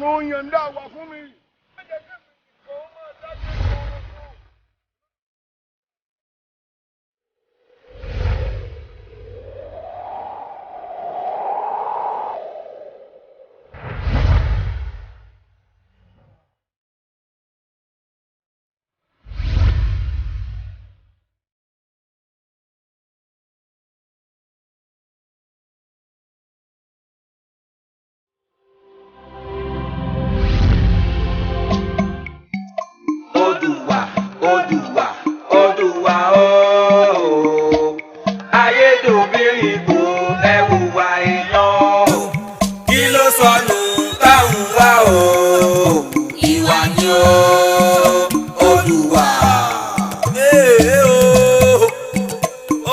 Ọ̀run yọ̀ǹda wà fún mi. Odùwà Odùwà Odùwà ooo ayédòbírí kò ẹwùwà èèyàn o kí ló sọnù táwọn wá o ìwà ni o Odùwà. Ee o,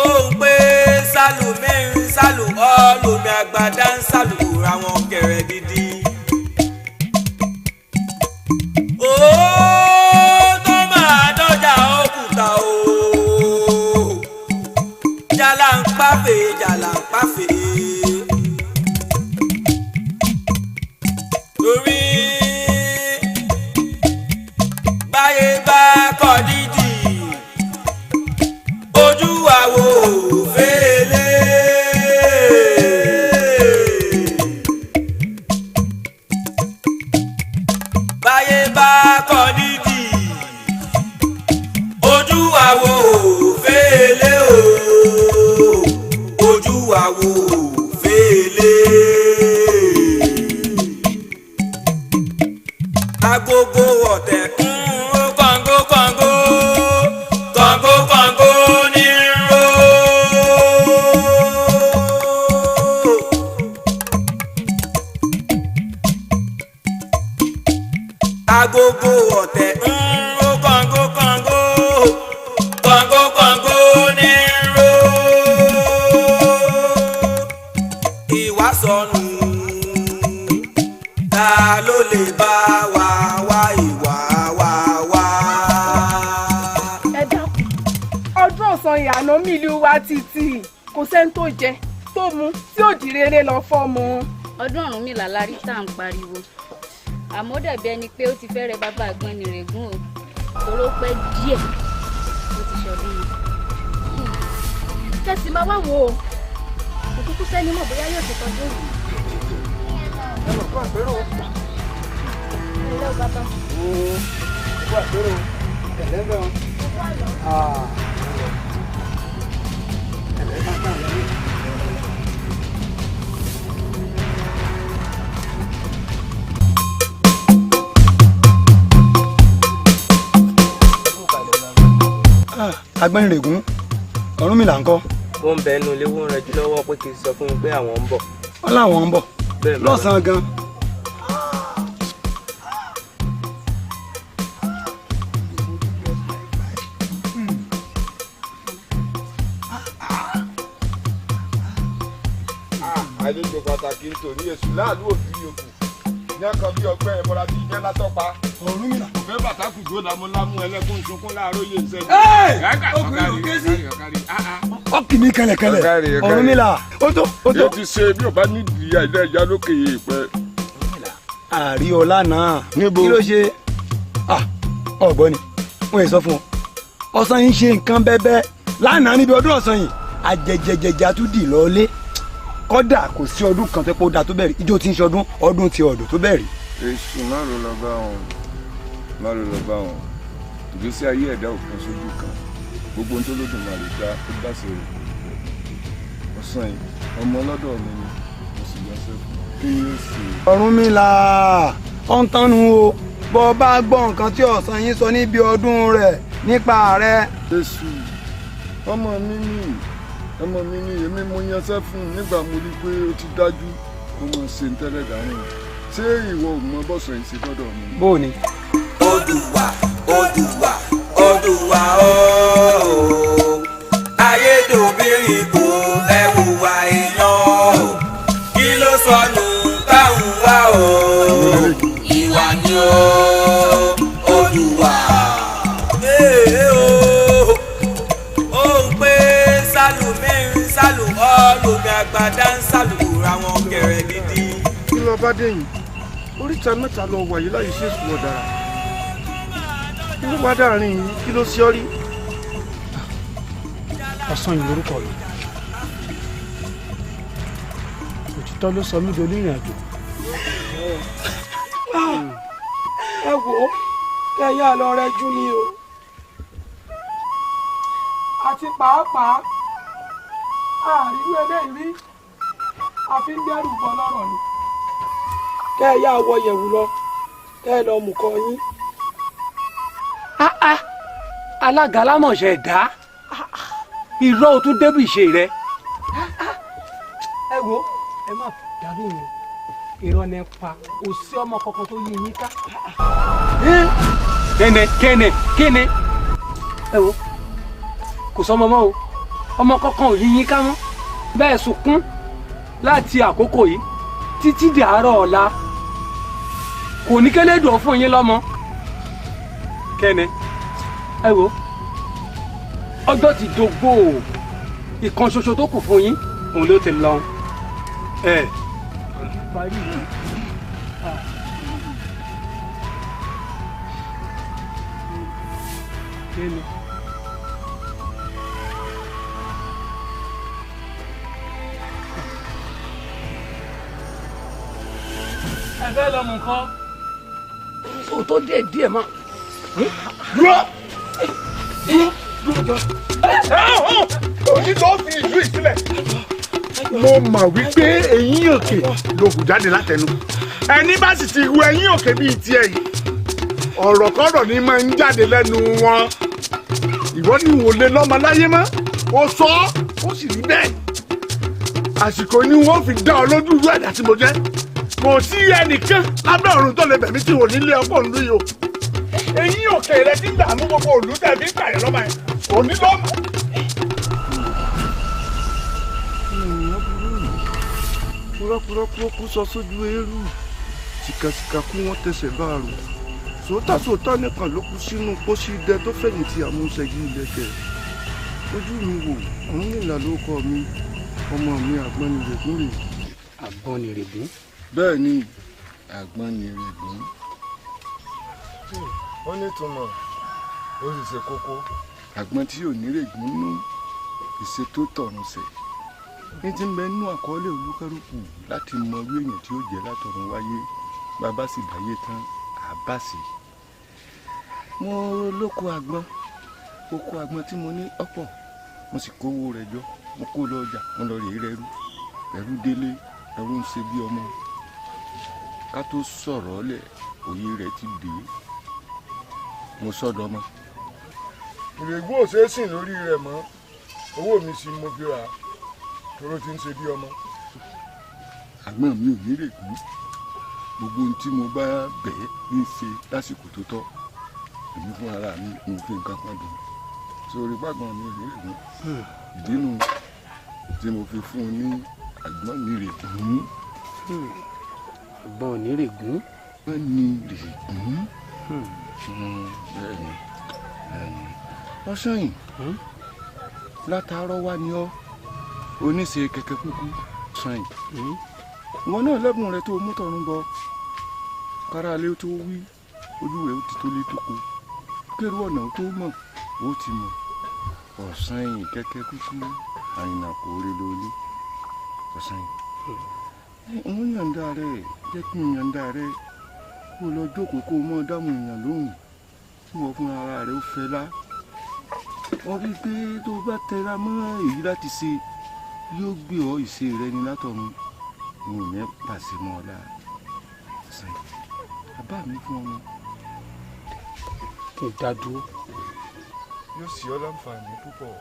ó ń pé sálù mẹ́rin sálù ọ́ lómi àgbàdá ń sálù ra wọn kẹrẹ dídí. Ó tó máa dọ́jà òkúta o. Jàlá ń pàfẹ́, jàlá ń pàfẹ́. Torí báyé bá kọ́ dídì, ojú àwo fèlè. Báyé bá kọ́ dídì, ojú àwo fèlè o, ojú àwo fèlè. Agogo ọ̀tẹ̀ ń ro kàngó kàngó kàngó kàngó ní ro. Agogo ọ̀tẹ̀ ń ro kàngó kàngó kàngó kàngó ní ro. Ìwà sọnù, ta ló lè bá wa wá ìwà wa wá? Ẹ dákun, ọdún ọ̀sán ìyànà mílíù wa títì kò sẹ́ni tó jẹ tó mu tí ò di rere lọ fọ́mọ. Ọdún Ọ̀rúnmìlà la rí tá à ń pariwo, àmọ́ ó dàbí ẹni pé ó ti fẹ́ rẹ bàbá Àgbọnnìrègún o, toró pẹ́ díẹ̀ ó ti ṣọdún yìí. Kẹsì máa wá wò ó, kò kúkú sẹ́ni mọ̀ bóyá yóò ṣe tọdún yìí. Ẹ mọ̀ fún àpérò. Ẹ lọ́ bàbá. Ooo, fún àpérò ẹ̀lẹ́ bẹ́ẹ̀ wọn. Ẹ̀lẹ́ bá kàn lẹ́yìn. Agbẹ́nirègún, Ọ̀rúnmìlà ńkọ́? Ó ń bẹ inú ilé, wọ́n ń rẹjú lọ́wọ́ pé kí n sọ fún un pé àwọn ń bọ̀. Wọ́n láwọn ń bọ̀? Bẹ́ẹ̀ ni. Lọ́sàn-án gan. Àlejò pàtàkì nítorí èṣù láàlú òbí yòókù ní ọkàn bí ọgbẹ́ ẹ̀bọra bíi jẹ́ látọ́pa. Ọ̀rúnmìlà. Òfé bàtàkù jó lámúlámú ẹlẹ́kùn sunkún láàárọ̀ yé nsẹ́jú. Ọkùnrin ò ké sí. Ọkì mi kẹlẹkẹlẹ. Ọ̀kárí, ọ̀kárí. Ọ̀rúnmìlà, ó tó ó tó. Yóò ti ṣe bí ò bá nídìí àìdá ìyá lókè èèpẹ̀. Àríọlá náà. Níbo? Kí ló ṣe? Ọ̀gbọ́n ni wọ́n yẹ sọ fún ọ, ọ̀sán yìí ń ṣe nǹkan bẹ́bẹ́ lánàá níbi ọdún ọ̀sán yìí, àjẹjẹjẹjẹ àtúndì lọ́ọ́lé. Kọ́dà kò sí ọdún kan tó pé ó da tó bẹ̀rẹ̀ ijó tí ń ṣọdún ọdún ti ọ̀dọ̀ tó bẹ̀rẹ̀. Èṣù má ló lọ bá wọn, má ló lọ bá wọn. Ìgbésí ayé ẹ̀dá òpin sójú kan, gbogbo ohun tó lódùmarè dá ó bá ṣe rò. Ọ̀sán yìí ọmọ ọlọ́dọ̀ mi ni mo sì yọ sẹ́kù kí yóò ṣe. Ọ̀rúnmìlà, ó ń tánu o, bọ́ bá gbọ́ nǹkan tí ọ̀sán yín sọ níbi ọdún rẹ̀ nípa rẹ̀. Èṣù, ọmọ mi ni, ọmọ mi ni, èmi mo yanṣẹ́ fún un nígbà mo rí i pé ó ti dájú kó mọ̀ ṣe ń tẹ́lẹ̀ dárìn. Ṣé ìwọ ò mọ bọ́sọ̀ yìí ṣe dọ́dọ̀ mi? Bó o ní. Odùwà Odùwà Odùwà ooo ayédòbírí kò ẹwùwà èèyàn o kí ló sọnù táwọn wá o ìwà ni o Odùwà. Ee o, ó ń pé sálù mẹ́rin sálù ọ́ lómi àgbàdá ń sálù ra wọn kẹrẹ dídí. Kí ló bá dé yìí? Oríta mẹ́ta lọ wà yìí láyé ṣèṣù ọ̀dàrà. Kí ló wá dáàrin yìí? Kí ló ṣe ọ́ rí? Ọ̀sán yìí lórúkọ mi. Òtítọ́ ló sọ mí di onírìn àjò. Ẹ wò ó, kẹyà lọ rẹ jú ni o. Àti pàápàá àrírú eléyìí rí, àfi ń dẹ́rù bọ́ lọ́rọ̀ ni. Kẹyà wọ yẹ̀wù lọ, kẹ lọ mú kọ yín. Alága lámọ̀ṣẹ́ ẹ̀dá irọ́ o tún débù ìṣe rẹ. Ẹ wo, ẹ má dàrú o, irọ́ ni pa, kò sí ọmọ kankan tó yí yín ká. Kẹ́nẹ̀ kẹ́nẹ̀ kẹ́nẹ̀, ẹ wo, kò sọmọ mọ́ o, ọmọ kankan ò yí yín ká mọ́. Bẹ́ẹ̀ sunkún láti àkókò yìí títí di àárọ̀ ọ̀la, kò ní kélédùn fún yín lọ́mọ. Kẹ́nẹ̀, ẹ wo, ọjọ́ ti dógbò, ìkan ṣoṣo tó kù fún yín òun ló ti lọ. Ẹ. Ẹ fẹ́ lọ mú nǹkan. O tó díẹ̀ díẹ̀ mọ́. Dúró! Dúró jọ. Òní ló fi ìlú ìsílẹ̀. Mo mọ̀ wípé eyín òkè ló hù jáde látẹnu. Ẹni bá sì ti hu eyín òkè bíi tiẹ̀ yìí, ọ̀rọ̀kọ́rọ̀ ni máa ń jáde lẹ́nu wọn. Ìwọ ni wò lè lọ́mọ láyé mọ́. O sọ ọ́, ó sì rí bẹ́ẹ̀. Àsìkò ni wọ́n fi dá ọ lójú irú ẹ̀dá tí mo jẹ́. Kò sí ẹnìkan lábẹ́ ọ̀run tó lè bẹ̀mí tí wò nílé ọkọ̀ ìlú yìí o. Eyín òkè rẹ ti ń dààmú gbogbo òlú tẹ̀bí ń pààyàn lọ́mọ yẹn. Òní ló mú. Kúrọ́kúrọ́kúrọ́ kú sọ sójú eérú, sìkàsìkà kú wọ́n tẹsẹ̀ bá a rò. Sòótà-sòótà nìkan ló kú sínú pósí idẹ tó fẹ̀yìntì àmúṣẹ́gi ilẹ̀kẹ̀. Ojú mi wò, Ọ̀rúnmìlà ló kọ mi, ọmọ mi Àgbọnnìrègún rè. Àgbọnnìrègún? Bẹ́ẹ̀ ni, Àgbọnnìrègún. Ó nítumọ̀, ó sì ṣe kókó. Àgbọn tí ò nírègún nú, ìṣe tó tọ̀run ṣẹ̀. Ní ti ń bẹ nínú àkọọ́lẹ̀ olúkálùkù láti mọ irú èèyàn tí ó jẹ́ látọ̀run wáyé, bàbá sì dáyé tán, àbá sì. Mo lóko àgbọn, oko àgbọn tí mo ní ọ̀pọ̀, mo sì kówó rẹ̀ jọ, mo kó lọ ọjà, mo lọ rèé rẹrú, ẹrú délé, ẹrú ń ṣe bí ọmọ. Ká tó sọ̀rọ̀ lẹ̀, òye rẹ̀ ti dé. Mo sọ́dọ̀ ọmọ. Ìrègùn ò ṣeé sìn lórí rẹ̀ mọ́, owó mi sì mo fi rà á, toró ti ń ṣe bí ọmọ. Àgbọn mi ò ní règùn, gbogbo ohun tí mo bá bẹ̀ẹ́ ń ṣe lásìkò tó tọ́, èmi fún ara mi mo fi nǹkan kan dùn. Sórí pàgbọ́n mi ò ní règùn, ìdí nu tí mo fi fún un ní àgbọn mi règùn. Àgbọn ò ní règùn. Àgbọn ní règùn. Bẹ́ẹ̀ni, bẹ́ẹ̀ni. Ọ̀sán yìí látàárọ̀ wá ni ọ́ oníṣe kẹ̀kẹ́ kúkú sàn yìí. Wọn náà lẹ́bùn rẹ tó mú tọ̀run bọ. Kára lé tó wí, ojú rẹ ó ti tó lé tóko. Kérú ọ̀nà tó mọ̀, ó ti mọ̀. Ọ̀sán yìí kẹ̀kẹ́ kúkú àrìnà kò rí lórí. Ọ̀sán yìí. Ń yànda rẹ̀, jẹ́ kí n yànda rẹ̀. Kó lọ jókòó kó mọ́ dáhùn èèyàn lóhùn. Tí wọ́n fún ara rẹ̀ ó fẹ́ lá. Wọ́n rí i pé tó bá tẹra mọ́ èyí láti ṣe, yóò gbé ọ ìṣe rẹ ni látọ̀run. Mo ò ní pàṣẹ mọ́ ọ lára. Bàbá mi fún ọmọ. Kí n dá dúró. Yóò ṣe ọ́ láǹfààní púpọ̀.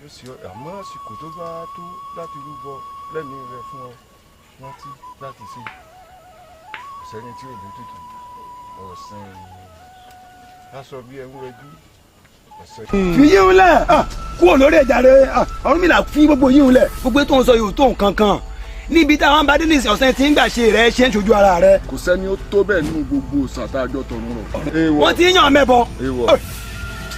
Yóò ṣe ọ́, àmọ́ àsìkò tó bá tó láti rúbọ lẹ́mìí rẹ fún ọ rántí láti ṣe. Kò sẹ́ni tí ò ní tutù. Ọ̀sán aṣọ bí ẹ̀wọ̀n ẹjú. Fi yín lẹ̀ kúrò lórí ẹ̀já rẹ̀. Ọ̀rúnmìlà fi gbogbo yín lẹ̀, gbogbo tó ń sọ yóò tó nǹkan kan. Níbi táwọn bá dé ní ọ̀sẹ̀ tí ń gbà ṣe rẹ̀ ṣe ń ṣojú ara rẹ̀. Kò sẹ́ni ó tó bẹ́ẹ̀ nínú gbogbo sàtájọ́ tọ̀run rọ̀. Wọ́n ti yàn mẹ́bọ. Èèwọ̀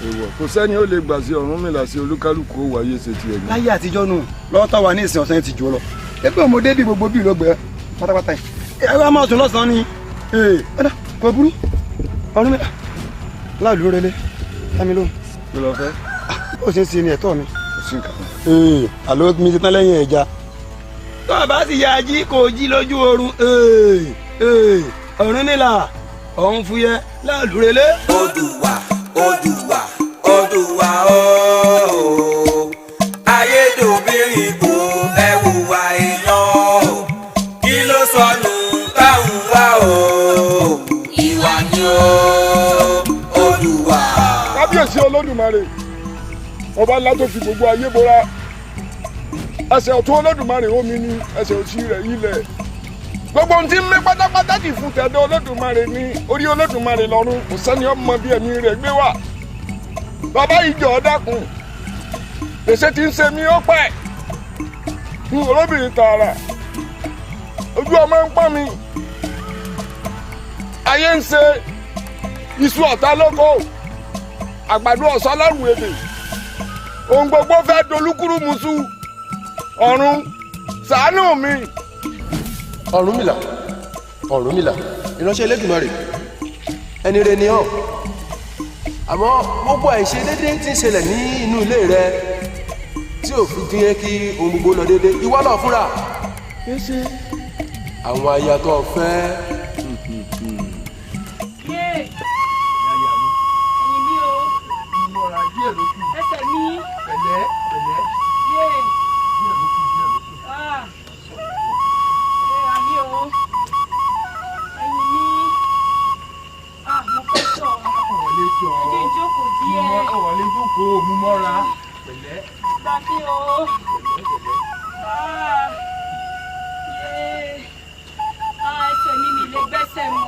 èèwọ̀, kò sẹ́ni ó lè gbà sí Ọ̀rúnmìlà sí olúkálùkù ó wáyé ṣe tiẹ̀ ní. Láyé àtijọ́ nù lọ́wọ́ táwa ní ìsìn ọ̀sẹ̀ ti jù lọ. Ẹgbẹ́ ọmọdé bí gbogbo bí ìlọgbẹ́ pátápátá yìí. Ẹ wá máa sùn lọ́sàn-án ni. Ee ọ̀dà kò burú Ọ̀rúnmìlà láàlú rẹlẹ̀ dámi lóhùn. Kí ló fẹ́? Ó ṣe ń ṣe ni ẹ̀tọ́ mi. Kò sí nǹkan kan. Ee àlọ́ mi ti tán lẹ́yìn ẹja. Tó o bá sì yá jí kò jí lójú oorun. Ọ̀rúnmìlà ọ̀hún fúyẹ́ láàlú rẹlẹ̀. Odùwà Odùwà Odùwà ooo ayédòbírin kò ẹ wùwà èèyàn o kí ló sọnù táwọn wá o ìwà ni o Odùwà. Kábíyèsí Olódùmarè, ọba ńlá tó fi gbogbo ayé bora, ẹsẹ̀ ọ̀tún Olódùmarè omi ni, ẹsẹ̀ òsì rẹ̀ ilẹ̀. Gbogbo ohun tí ń mí pátápátá kì í fún tẹ̀dọ̀ Olódùmarè ní orí Olódùmarè lọ́run, kò sẹ́ni ọmọ bí ẹ̀mí rẹ̀ gbé wà. Bàbá ìjọ dákun, gbèsè tí ń ṣe mí ó pẹ́, n olóbìnrin tààrà, ojú ọmọ ń pọ́n mi, ayé ń ṣe iṣu ọ̀tá lóko, àgbàdo ọ̀sán lọ́rùn ebè, ohun gbogbo fẹ́ dolúkúrú musu, ọ̀run ṣàánú mi. Ọ̀rúnmìlà Ọ̀rúnmìlà ìránṣẹ́ Elédùmarè ẹni rẹ ni ọ́, àmọ́ gbogbo àìṣedédé tí ń ṣẹlẹ̀ ní inú ilé rẹ tí ò fi dín kí ohun gbogbo lọ dédé, ìwọ náà fúnra àwọn aya tó o fẹ́. Ẹ̀yìn mi o, ẹsẹ̀ mi. Pẹ̀lẹ́ pẹ̀lẹ́. Àmì o, ẹ̀yìn mi. Mo fẹ́ tọ̀. Ẹ jẹ́ ìjókòó díẹ̀. Ọ̀wọ́lé jókòó, mú mọ́ra. Pẹ̀lẹ́. Gbà mí o. Ẹsẹ̀ mi mi lè gbẹ́sẹ̀ mọ́.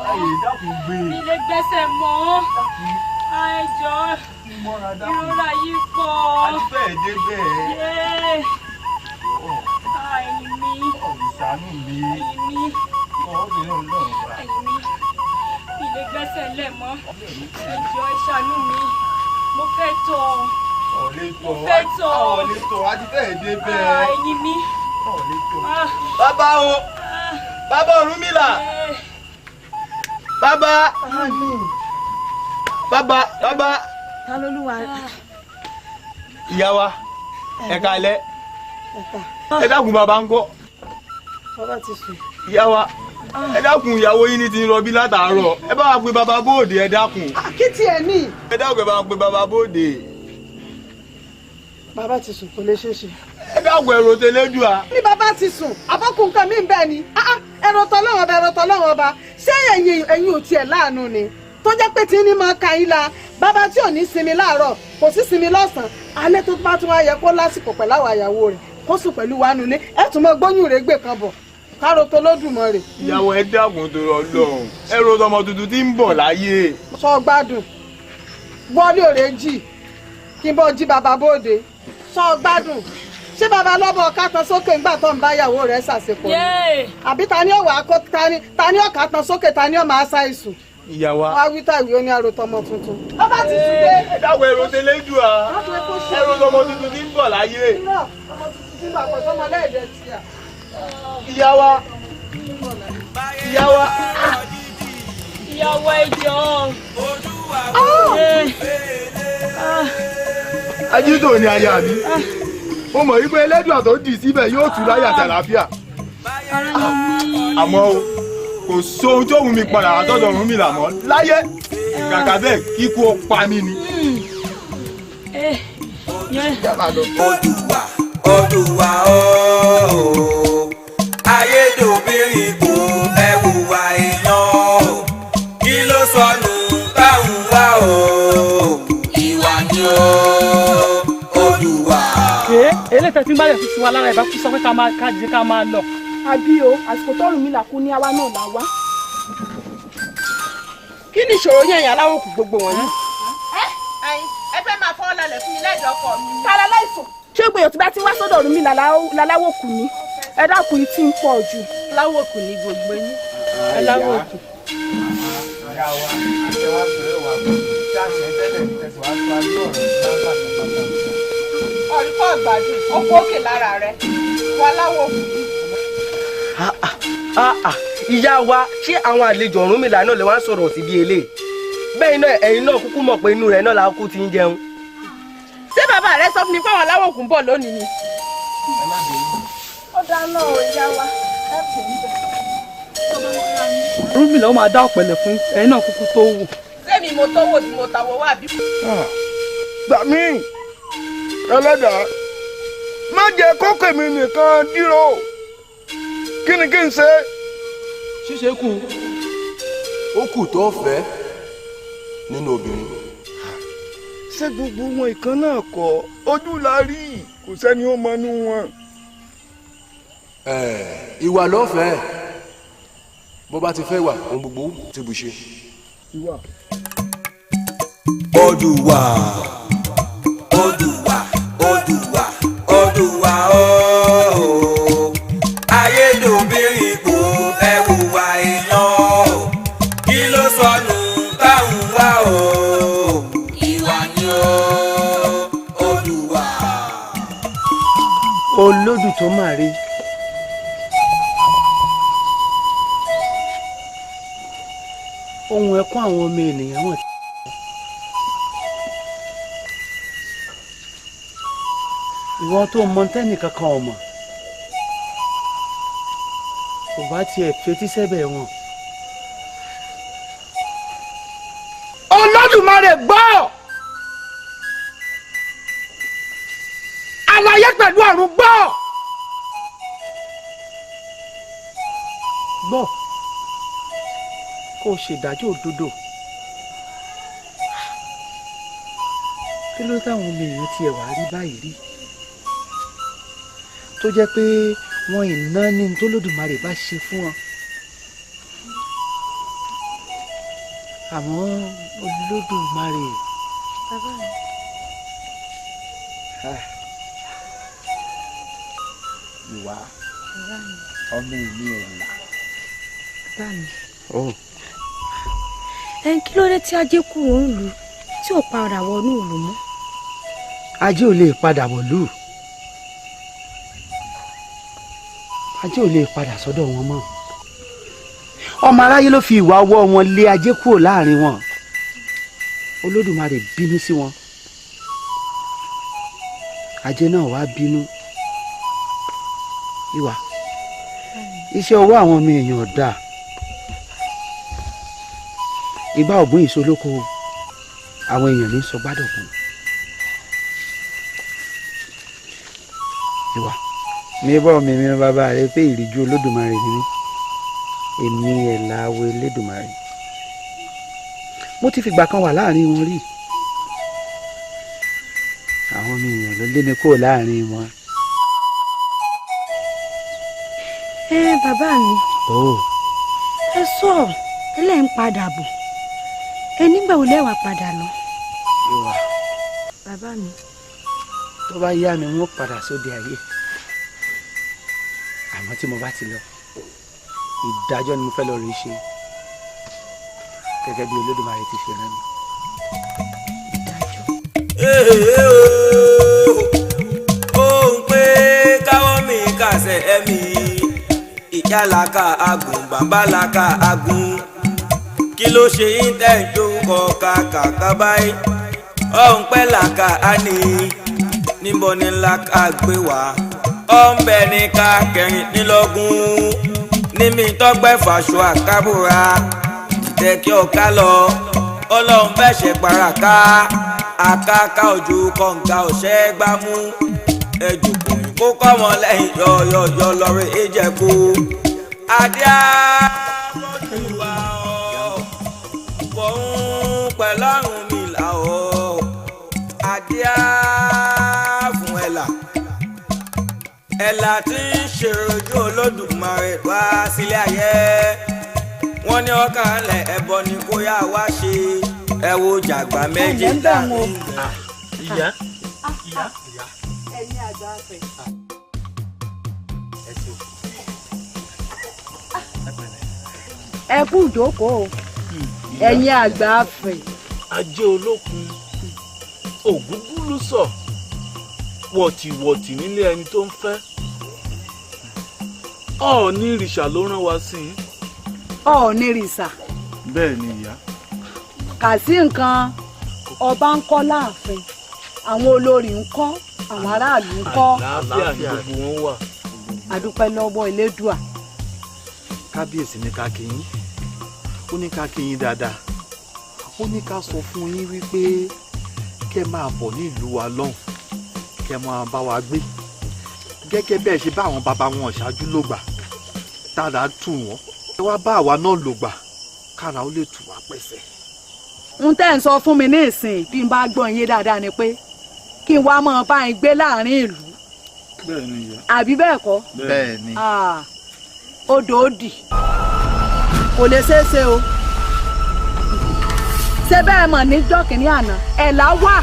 Mi lè gbẹ́sẹ̀ mọ́. Ẹ jọ̀ọ́, ìrora yìí pọ̀. A ti fẹ́ẹ̀ dé bẹ́ẹ̀. Ẹ̀yìn mi. Ṣàánú mi. Ẹ̀yìn mi. Ẹ̀yìn mi. Mi lè gbẹ́sẹ̀ lẹ̀ mọ́. Ẹ jọ̀ọ́, ẹ ṣàánú mi. Mo fẹ́ tọ̀. Mo fẹ́ tọ̀. Ọ̀lẹ́ tọ̀, a ti fẹ́ẹ̀ dé bẹ́ẹ̀. Ẹ̀yìn mi. Bàbá o, bàbá Ọ̀rúnmìlà. Bàbá. Bàbá, bàbá. Ta lolúwa? Ìyá wa, ẹ káalẹ́. Ẹ dákun, bàbá ńkọ́? Bàbá ti sùn. Ìyá wa, ẹ dákun, ìyàwó yín ní ti ń rọbí látàárọ̀. Ẹ bá wa pe bàbá bóòdè, ẹ dákun. Kí tiẹ̀ ní? Ẹ dákun, ẹ bá wa pe bàbá bóòdè. Bàbá ti sùn, kò lè ṣeé ṣe. Ẹ dákun, ẹ̀rọ tẹlẹ́dùá. Ní bàbá ti sùn, àbọ̀kù nǹkan mi bẹ́ẹ̀ ni. Ẹ̀rọ tọ́lọ́run ọba, ẹ̀rọ tọ́lọ́run ọba. Ṣé ẹ̀yin ò tiẹ̀ láàánú ni? Tó jẹ́ pé tí ní máa ka yín la, bàbá tí ò ní sinmi láàárọ̀, kò sí sinmi lọ́sàn-án, alẹ́ tó bá tún wá yẹ kó lásìkò pẹ̀lú àwọn àyàwó rẹ̀, kó sùn pẹ̀lú wa nulẹ̀, ẹ̀ tún mọ gbóyún rẹ̀ gbé kan bọ̀, káro tó lódùmarè. Ìyàwó, ẹ dákun tó rọ lọ́hùn, ẹ̀rọ tọmọ tuntun tí ń bọ̀ láyé. Sọ gbádùn, wọlé òrè jì, kí n bọ́ jí bàbá bóde, sọ gbádùn. Ṣé bàbá lọ́bọ̀ ọ̀ka tan sókè ńgbà tó ń bá ìyàwó rẹ̀ ṣàṣepọ̀ ni? Àbí ta ni ọ̀wà kó ta ni ọ̀ka tan sókè, ta ni ọ̀ máa ṣàìsùn? Ìyá wa. Wá wí táìwé ó ní àròtọmọ tuntun. Bàbá ti sùn dé. Ẹ dákun, ẹ̀rọ tẹlẹ́dùá, ẹ̀rọ tọmọ tuntun tí ń bọ̀ láyé. Ọmọ tuntun tí ń bọ̀ àpọ̀tọ́mọ lẹ́ẹ̀dẹ̀ tíà. Ìyá wa. Ìyá wa. Ìyàwó, ẹ jọ̀ọ́. Ajítò ni aya mi. Mo mọ̀ wípé Ẹlẹ́dùà tó dì síbẹ̀ yóò tù láyà àtàlàáfíà. Àmọ́ o, kò sóhun tó wù mí padà àtọ́jọ́ Ọ̀rúnmìlà mọ́ láyé. Kàkà bẹ́ẹ̀ kíkú ó pa mí ni. Odùwà Odùwà ooo ayédòbírin kò ẹ wùwà èèyàn o kí ló sọnù táwọn wá o ìwà ni o Odùwà. Eléyìí tẹ́ tí ń bá yẹ̀ fi sí wa lára ìbá kú sọ pé ká máa ká jẹ ká máa lọ. Àbí o, àsìkò tọ́rùnmìlà kú ní àwa náà là wá. Kí ni ìṣòro yẹn yẹn aláwọ̀ kù gbogbo wọ̀nyí? Ẹ fẹ́ máa fọ́ lálẹ́ fún mi lẹ́jọ́ ọkọ mi. Tara láìsàn. Ṣé gbèyàn tí bá ti wá sọ́dọ̀ Ọ̀rúnmìlà láláwọ̀ kù ni? Ẹ dákun, tí ń pọ̀ jù. Aláwọ̀ kù ni gbogbo yín. Aláwọ̀ kù. Ìyá wa, àtẹwà pẹ̀lú wa tí a ṣe tẹ́lẹ̀ tẹ̀síwájú ayé ọ̀rọ̀ ìgbà pàtàkì. Ọ̀rí kọ́ gbádùn, ó kó òkè lára rẹ̀. Wà láwọ̀ kù. Ìyá wa, ṣé àwọn àlejò Ọ̀rúnmìlà náà lè wá ń sọ̀rọ̀ sí bí eléyìí? Bẹ́ẹ̀ náà ẹ̀yin náà kúkú mọ̀ pé inú rẹ̀ náà la kú ti ń jẹun. Ṣé bàbá rẹ sọ fún mi pé àwọn aláwọ̀ kù ń bọ̀ lónìí ni? Ó dáná o, ìyá wa, ẹ kò ń bẹ̀. Ọ̀rúnmìlà ó máa dá ọ̀pẹ̀lẹ̀ fún ẹ̀yin náà kúkú tó wò. Sẹ́mi mo tó wò tí mo tàwọ̀ wá bí. Gbà mí ẹlẹ́dàá, má jẹ́ kókè mi nìkan dírò, kí ni kí n ṣe. Ṣíṣe kù ó kù tó fẹ́ nínú obìnrin. Ṣé gbogbo wọn ìkan náà kọ́ ojú la rí, kò sẹ́ni ó mọnú wọn. Ìwà lọ́fẹ̀ẹ́, bó bá ti fẹ́ wà ohun gbogbo ti bù ṣe. Ìwà. Odùwà Odùwà Odùwà Odùwà ooo, ayédùnbírí kò ẹwùwà èèyàn, kí ló sọnù táwọn wá o, ìwà ni o, Odùwà. Olódù tó máa rí ohun ẹkún àwọn ọmọ ènìyàn wọn. Ìwọ tó mọ tẹ́nìkan kan ọmọ kò bá tiẹ̀ fetí sẹ́bẹ̀ wọn. Olódùmarè gbọ́ àlàyé pẹ̀lú ọ̀run gbọ́. Gbọ́ kó o ṣèdájọ́ òdodo. Kí ló táwọn ọmọ èèyàn tiẹ̀ wá rí báyìí rí tó jẹ́ pé wọn ìná ní tólódùmarè bá ṣe fún wọn? Àmọ́ Olódùmarè. Bàbá mi. Ìwà ọmọ mi ẹ̀ là. Bàbá mi. Ẹ kí ló dé tí ajé kúrò ń lù tí ò padà wọnú ìlú mọ́? Ajé ò lè padà wọ̀lú. Ajé ò lè padà sọ́dọ̀ wọn mọ́. Ọmọ aráyé ló fi ìwà ọwọ́ wọn lé ajé kúrò láàrin wọn. Olódùmarè bínú sí wọn. Ajé náà wá bínú. Ìwà iṣẹ́ ọwọ́ àwọn ọmọ èèyàn ọ̀dà. Ìgbà ògùn ìṣolóko àwọn èèyàn ní sọ gbádọ̀gùn. Ìwà mi bọ́ mi mi bàbá rẹ pé ìrìjú Olódùmarè ni mí, èmi ẹ̀ làwọ̀ Elédùmarè. Mo ti fìgbà kan wà láàrin wọn rí. Àwọn ọmọ èèyàn ló lé mi kúrò láàrin wọn. Ẹ bàbá mi. Ẹ sọ ẹ lẹ́ ń padà bọ̀, ẹ nígbà wo lẹ́wà padà lọ. Ìwà. Bàbá mi. Tó bá yá mi wọ́n padà sóde ayé, àmọ́ tí mo bá ti lọ, ìdájọ́ ni mo fẹ́ lọ rí ṣe gẹ́gẹ́ bí Olódùmarè ti ṣe rán mi. Ó ń pé káwọ́ mi kàṣẹ ẹ̀mí ìyá làkà agùn, bàbá làkà agùn, kí ló ṣe yín tẹ́ ń jorúkọ kàkàkà báyìí? Ọ̀hún pẹ́ làkà á ní níbo ni làkà gbé wá? Ọ̀nbẹ ní ká 24 níbi tọ́gbẹ́ fàṣọ àkábùrà tẹ̀ kí ọ̀ká lọ. Ọlọ́run fẹ́ ṣe paraka àkàkà ojú kọ̀ǹga ọ̀ṣẹ́ gbámú ẹ̀jùkùn kó kọ́ wọn lẹ́yìn yọ̀yọ̀yọ̀ lọ́rọ̀ ìjẹ̀kú adé àbọ̀dùwà ọ̀ fọ̀hún pẹ̀lú àrùn mi là ọ̀ adé fún ẹ̀là ẹ̀là tí ń ṣe ojú Olódùmarè wá sílé ayé. Wọ́n ní ọkàn lẹ̀ ẹbọ ni kó yá wá ṣe ẹ wo jàgbá méjì láàrin. Ìyá ìyá ẹ̀yin àgbà fẹ́. Ẹ kú ìjókòó ẹ̀yin àgbà fẹ́. Ajé olókun ògúngúlù sọ wọ̀tìwọ̀tì nílé ẹni tó ń fẹ́. Ọọ̀ni ìrìṣà ló rán wa sí i. Ọ̀ọ́nìrìsà. Bẹ́ẹ̀ ni ìyá. Kà sí nǹkan, ọba ń kọ́ láàfin, àwọn olórí ń kọ́, àwọn aráàlú ń kọ́? Àlàáfíà ni gbogbo wọn wà. Àdúpẹ́ lọ́wọ́ Elédùà. Kábíyèsí ní ká kí yín, ó ní ká kí yín dáadáa, ó ní ká sọ fún yín wípé kẹ́ máa bọ̀ ní ìlú wa lọ́hùn, kẹ́ máa bá wa gbé gẹ́gẹ́ bẹ́ẹ̀ ṣe bá àwọn bàbá wọn ṣáájú lògbà tára tù wọ́n, ẹ wá bá àwa náà lògbà kára ó lè tù wá pẹ̀sẹ̀. N tẹ́ ń sọ fún mi ní ìsìn, bí n bá gbọ́ yín dáadáa, ni pé kí n wá máa bá yín gbé láàrin ìlú? Bẹ́ẹ̀ ni ìyá. Àbí bẹ́ẹ̀ kọ́? Bẹ́ẹ̀ ni. Ah, odò òdì kò lè ṣeé ṣe o. Ṣé bẹ́ẹ̀ mọ̀ níjọ́ kìíní àná ẹ̀là wà,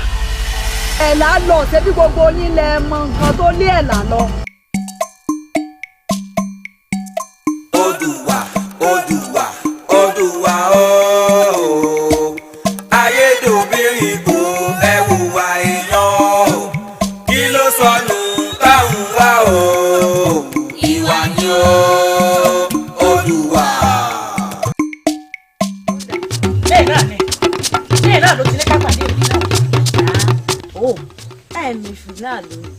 ẹ̀là lọ, ṣé bí gbogbo yín lẹ mọ nǹkan tó lé ẹ̀là lọ. Odùwà, Odùwà, Odùwà ooo, ayédòbírí kò ẹwùwà èèyàn o, kí ló sọnù táwọn wá o? Ìwà ni o, Odùwà. Bẹ́ẹ̀ náà ni, bẹ́ẹ̀ náà ló ti ní ká pàdé òbí náà. Ó ẹ̀mí èṣù náà lónìí,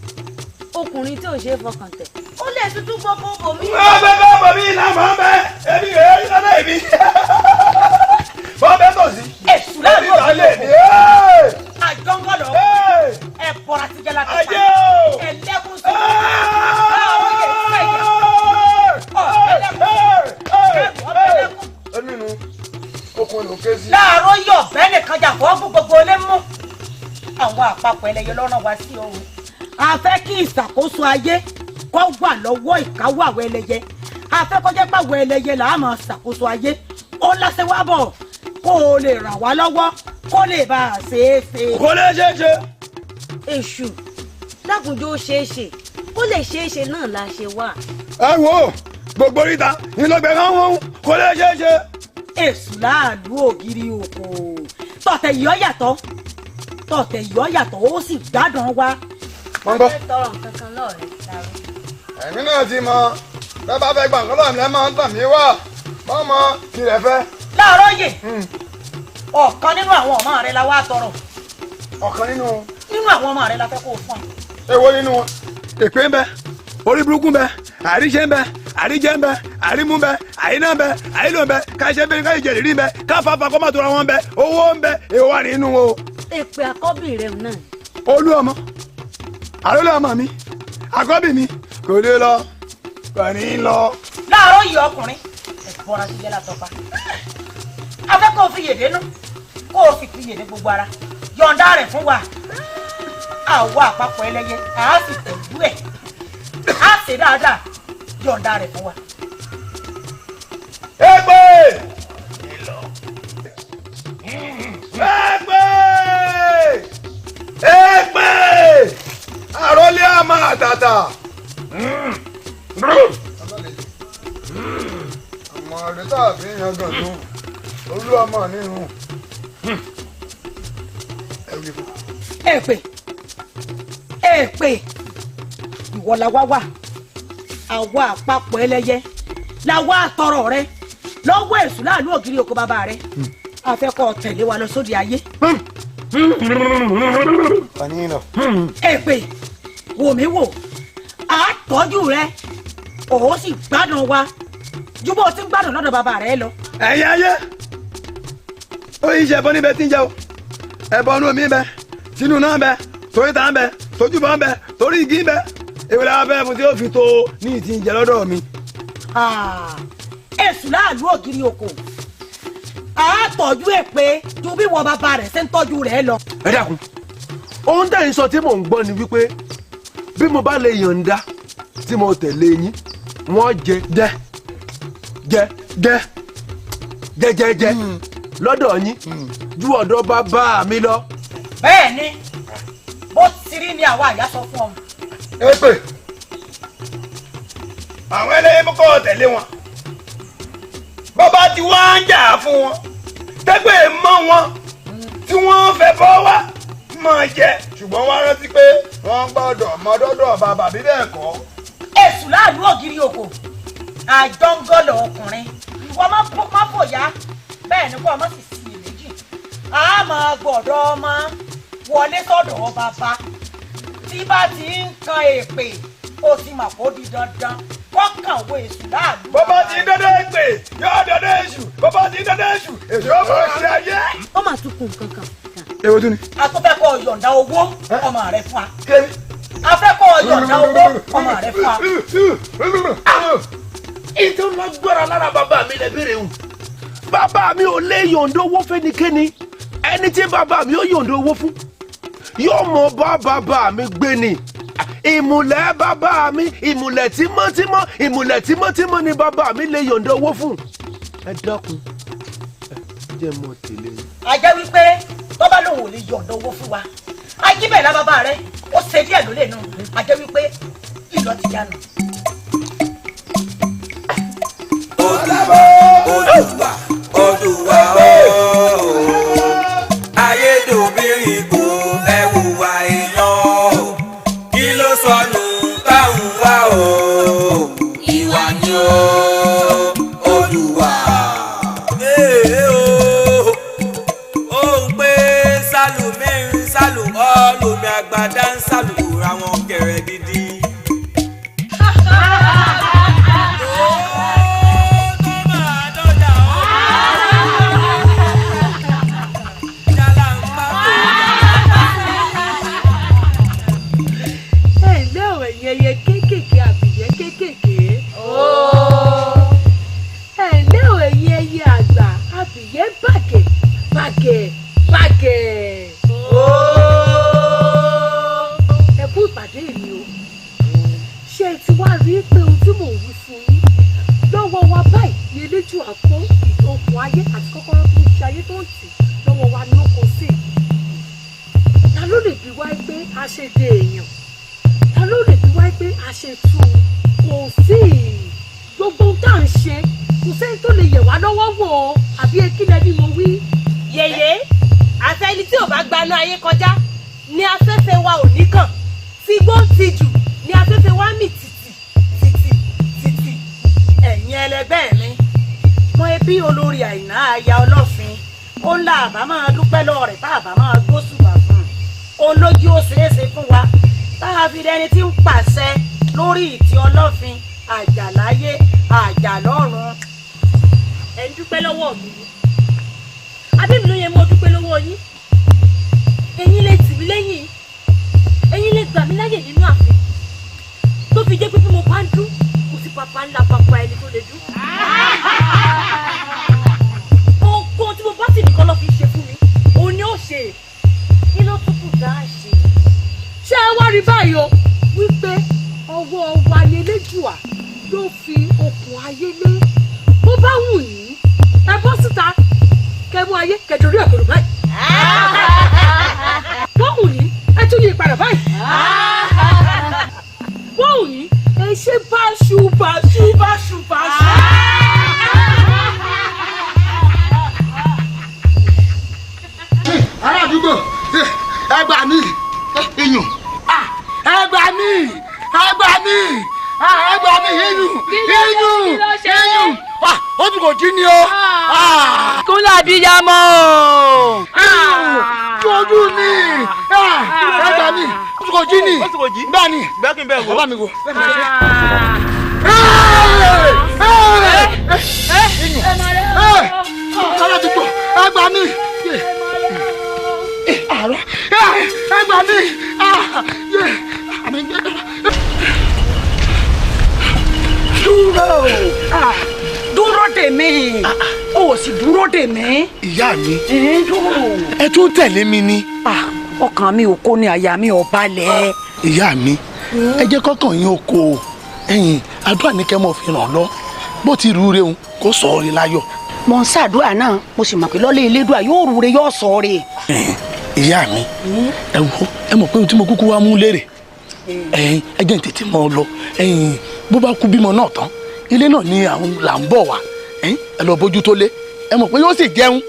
ọkùnrin tí ò ṣeé fọkàn tẹ̀, ó lè tuntun gbogbo bòmí. Bẹ́ẹ̀ bẹ́ẹ̀ bọ̀ mí iná mọ̀ bẹ́ẹ̀, èmi rẹ̀ ẹ́ lọ́dọ̀ èmi. Bọ́ bẹ́ẹ̀ tọ̀ sí. Èṣù láàlú Èmi là lè ní. Àjọngọlọ ẹ bọra síjẹ la tó Ajé o. Ẹlẹ́kùn sí. Àwọn yẹn fẹ́ yà ọ ẹlẹ́kùn ẹlẹ́kùn. Ẹnu nu okun ló ké sí. Láàárọ̀ yọ̀ bẹ́ẹ̀ nìkan jà fọ́ fún gbogbo ilé mú. Àwọn àpapọ̀ ẹlẹ́yẹ lọ́rọ̀ wá sí ọ̀hún. A fẹ́ kí ìṣàkóso ayé kó wà lọ́wọ́ ìkáwọ́ àwọn ẹlẹ́yẹ. A fẹ́ kó jẹ́ pàwọ́ ẹlẹ́yẹ là á máa ṣàkóso ayé. Ó lọ́sẹ̀ wá bọ̀ kó o lè ràn wá lọ́wọ́ kó lè bá a ṣeé ṣe. Kò lè ṣeé ṣe. Èṣù dákunjó ṣeé ṣe, kó lè ṣeé ṣe náà la ṣe wà. Ẹ wo gbogbo oríta ìlọgbẹ kan wọn kò lè ṣeé ṣe. Èṣù láàlú ògiri òkò, tọ̀tẹ̀ yìí ó yàtọ̀, tọ̀tẹ̀ yìí ó yàtọ̀, ó sì gbádùn wa. Wọ́n gbọ́. Fẹ́ tọrọ nǹkan kan lọ́ọ̀rẹ́ sáré. Ẹ̀mí náà ti mọ bẹ́ẹ̀ bá fẹ́ gbà nǹkan lọ́wọ́ mi lẹ́ máa ń tàn mí wá wọ́n mọ kí lẹ fẹ́. Láàárọ̀ yìí, ọ̀kan nínú àwọn ọmọ rẹ la wá tọrọ. Ọ̀kan nínú. Nínú àwọn ọmọ rẹ la fẹ́ kó o fún wa. Èwo nínú wọn. Èpè ń bẹ, orí burúkú ń bẹ, àríṣe ń bẹ, àríjẹ ń bẹ, àrímú ń bẹ, àyínà ń bẹ, àyílò ń bẹ, káṣẹ bẹ, káṣẹ ìrírí ń bẹ, káfáfá kọ́ máa tóra wọn ń bẹ, owó ń bẹ, èwo wà nínú o. Èpè àkọ́bí rẹ̀ náà. Olú ọmọ, àrólé ọmọ mi, àkọ́bí mi, kò lè lọ, kò ní lọ. Láàárọ̀ yìí, ọkùnrin ẹ bọ́ra sílẹ̀ látọ̀pá. A fẹ́ kó o fi yèdè nú, kó o sì fi yèdè gbogbo ara, yọ̀ǹda rẹ̀ fún wa. Àwa àpapọ̀ ẹlẹ́yẹ àá sì tẹ̀lú ẹ̀, á ṣe dáadáa, yọ̀ǹda rẹ̀ fún wa. Èpè! Èpè! Èpè! Àrólé ọmọ àtàtà. Ọmọ rẹ tàbí yangàn tó olú ọmọ nínú. Èpè, èpè, ìwọ la wá wà, àwa àpapọ̀ ẹlẹ́yẹ la wá tọrọ rẹ lọ́wọ́ èṣù láàlú ògiri oko bàbá rẹ. A fẹ́ kó o tẹ̀lé wa lọ sóde ayé. Èpè, wò mí wò, á tọ́jú rẹ, òun sì gbádùn wa ju bó o ti ń gbádùn lọ́dọ̀ bàbá rẹ lọ. Ẹ̀yin ayé, ó yí ṣe ẹbọ níbẹ̀ tí ń jẹ o, ẹbọ inú omi ń bẹ, tinú náà ń bẹ, torí ta ń bẹ, tójúbọ ń bẹ, torí igi ń bẹ, èwo la fẹ́ fún tí ó fi tó ní ìtì ń jẹ lọ́dọ̀ mi. Èṣù láàlú ògiri oko, á tọ́jú èpè ju bí wọ́n bàbá rẹ̀ ṣe ń tọ́jú rẹ̀ lọ. Ẹ dákun, ohun tẹ́ ń sọ tí mò ń gbọ́ ni wípé bí mo bá lè yọ̀ǹda tí mo tẹ̀lé yín, wọ́n jẹ jẹ jẹ jẹ jẹ jẹ jẹ lọ́dọ̀ yín ju ọ̀dọ̀ bàbá mi lọ. Bẹ́ẹ̀ ni, bó ti rí ni àwa àyà sọ fún ọ. Èpè, àwọn ẹlẹ́yìn mú kọ́ tẹ̀lé wọn, bàbá tí wọ́n ń jà fún wọn tẹ́gbẹ́ mọ́ wọn tí wọ́n fẹ́ bọ́ wá máa jẹ, ṣùgbọ́n wọ́n rántí pé wọ́n gbọ́dọ̀ mọ dọ́dọ̀ bàbá bí bẹ́ẹ̀ kọ́. Èṣù láàlú ògiri òkò, àjọngọlọ ọkùnrin, Ìwọ má fòyà, bẹ́ẹ̀ ni kó ọmọ sì sí iyèméjì. A máa gbọ́dọ̀ ọmọ wọlé sọ́dọ̀ bàbá. Tí bá ti ń kan èpè, ó ti mà kó di dandan kọ́kàn wo èṣù láàlú. Bọ́bá ti dọ́dọ̀ èpè, yóò dọ́dọ̀ èṣù. Bọ́bá ti dọ́dọ̀ èṣù, èṣù yóò fọ́ sí ayé. Ó mà tún kù nǹkan kan. Èwo tún ni. A tún fẹ́ kó o yọ̀ǹda owó ọmọ rẹ fún wa. A fẹ́ kó o yọ̀ǹda owó ọmọ rẹ fún wa. Ìtò lágbára lára bàbá mi lè béèrè hùn. Bàbá mi ò lè yọ̀ǹda owó fẹ́nikẹ́ni. Ẹni tí bàbá mi ò yọ̀ǹda owó fún yóò mọ bá bàbá mi gbé ni. Ìmùlẹ̀ bàbá mi, ìmùlẹ̀ tímọ́tímọ́, ìmùlẹ̀ tímọ́tímọ́ ni bàbá mi lè yọ̀ǹda owó fún. Ẹ dákun, ẹ jẹ́ mọ́ tẹ̀lé. A jẹ́ wípé tọ́ba lòun ò lè yọ̀ǹda owó fún wa. Ajíbẹ̀lá bàbá rẹ̀ ó ṣe díẹ̀ lólè nù. A jẹ́ wípé ìlọ ti yánu. Odùwà, Odùwà ooo, ayédòbírí kò ẹwùwà èèyàn, kí ló sọnù táwọn wá o, ìwà ni o, Odùwà. Ee o, ó ń pé sálùmí ń sálù ọ́ lómi àgbàdá ń sálù ra wọn kẹrẹ dídí. Ẹyẹ kéékèèké àbìyẹ́ kéékèèké. Ẹ ǹlẹ́ o ẹ̀yin ẹyẹ àgbà àbìyẹ́ bàgẹ̀ bàgẹ̀ bàgẹ̀. Ẹ kú ìpàdé mi o. Ṣé ẹ ti wá rí pé ohun tí mò ń wí fún yín lọ́wọ́ wa báyìí ni Elédùà kó okùn ayé àti kọ́kọ́rọ́ tó ń ṣe ayé tó ń tì lọ́wọ́ wa ni ó kó sí. Ta ló lè bi wá pé a ṣe de èèyàn? Ta ló lè bí wáyé pé a ṣe tú kò sí gbogbo tá à ń ṣe, kò sẹ́ni tó lè yẹ̀ wá lọ́wọ́ wò ó, àbí ekílẹ̀ ni mo wí. Yèyé, àfẹ́ni tí ò bá gbaná ayé kọjá ni afẹ́fẹ́ wa ò ní kàn, tí gbó ti jù ni afẹ́fẹ́ wa mì tìtì tìtì tìtì. Ẹ̀yin ẹlẹgbẹ́ mi, mọ ẹbí olórí Àìná aya Ọlọ́fin, ó ń la àbá máa dúpẹ́ lọ́wọ́ rẹ̀ tá àbá máa gbóṣùbà fún un. Òun lójú ó ṣeé ṣe fún wa tá a fi dẹni tí ń pàṣẹ lórí ìtì Ọlọ́fin àjàláyé àjàlọ́run. Ẹ ń dúpẹ́ lọ́wọ́ mi ni, àbí mi ló yẹ mọ́ dúpẹ́ lọ́wọ́ yín? Ẹ̀yin lè tì mí lẹ́yìn, ẹ̀yin lè gbà mí láyè nínú ààfin tó fi jẹ́ pé bí mo bá ń dún kò sí pàpà ńlá pàpà ẹni tó lè dún. Ohunkóhun tí mo bá sì nìkan lọ́ fi ṣe fún mi òun ni ó ṣe. Kí ló tún kù dá ṣe? Ṣé ẹ wá rí báyìí o wípé ọwọ́ wa ni Elédùà ló fi okùn ayé lé. Bó bá wù yín ẹ bọ́ síta kẹmú ayé kẹdùrí ẹ̀kọ́rọ̀ báyìí. Bó wù yín ẹ tún yí padà báyìí. Bó wù yín ẹ ṣe báṣu báṣu báṣu báṣu. Ará àdúgbò, ẹ gbà mí, iyùn, ẹ gbà mí, ẹ gbà mí, ẹ gbà mí, iyùn, iyùn, iyùn, ó tún kò jí ni o. Kúnlẹ̀ abiyamọ. Iyùn, ojú mi, ẹ gbà mí, ó tún kò jí ni, bẹ́ẹ̀ ni, bàbá mi wò. Iyùn, ará àdúgbò, ẹ gbà mí, àárọ̀, ẹ gbà mí. Dúró, dúró dè mí, o sì dúró dè mí. Ìyá mi, ẹ tún tẹ̀lé mi ni. Ọkàn mi ò kó ni, àyà mi ò balẹ̀. Ìyá mi, ẹ jẹ́ kọ́kàn yín ó kó o. Ẹ̀yin àdúrà ní kẹ́ mọ́ fi ràn lọ, bó ti rú rehun kó sọ ọ́ rí láyọ̀. Mo ń ṣàdúrà náà, mo sì mọ̀ pé lọ́lé Elédùà yóò rúre yóò sọ ọ́ rè. Ìyá mi, ẹ wo, ẹ mọ̀ pé ohun tí mo kúkú wá mú lérè, ẹ̀yin ẹ jẹ́ n tètè mọ́ ọ lọ. Ẹ̀yin bó bá kú bímọ náà tán, ilé náà ni àwọn là ń bọ̀ wá. Ẹ̀yin ẹ lọ bójú tó lé, ẹ mọ̀ pé yóò sì jẹun.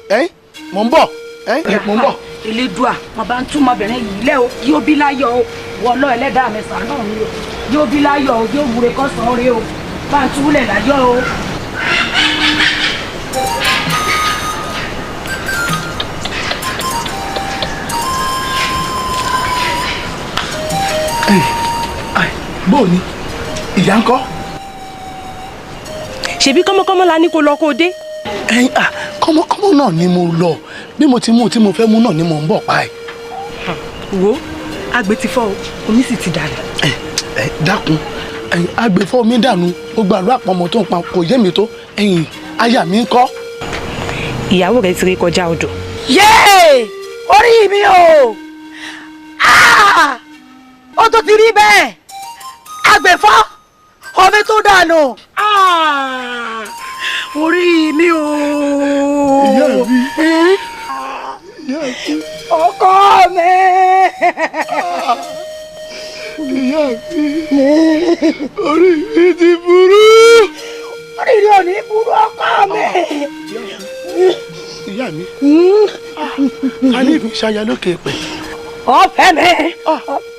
Ẹ̀yin mò ń bọ̀, ẹ̀yin mò ń bọ̀. Elédùà, mo bá ń túmọ̀bìnrin yìí lẹ́ o, yóò bí láyọ̀ o, wọlọ́ ẹlẹ́dàá mi ṣàánú mi o, yóò bí láyọ̀ o, yóò wúre kọ́sàn-án rè o, bá ń túlẹ̀ láyọ̀ o. Bó ni ìyá ń kọ́. Ṣebí kọ́mọkọ́mọ la ní kó lọ kó dé. Ẹyin à, kọ́mọkọ́mọ náà ni mo lọ, bí mo ti mú tí mo fẹ́ mú náà ni mo ń bọ̀ pa ẹ̀. Wo, agbe ti fọ́ o, omi sì ti dànù. Ẹ dákun, agbe fọ́ omi dànù, gbogbo àlọ́ àpamọ́ tó ń pa kò yé mi tó. Ẹyin aya mi ń kọ́. Ìyàwó rẹ ti rí kọjá odò. Yéè, orí mi o, ó tó ti rí bẹ́ẹ̀, agbèfọ́ omi tó dànù. Orí mi o. Ìyá mi. Ọkọ mi. Ìyá mi, orí mi ti burú. Orí mi ò ní burú, ọkọ mi. Ìyá mi, a ní ìfi ṣaya lókè pẹ̀. Ọ̀fẹ́ mi,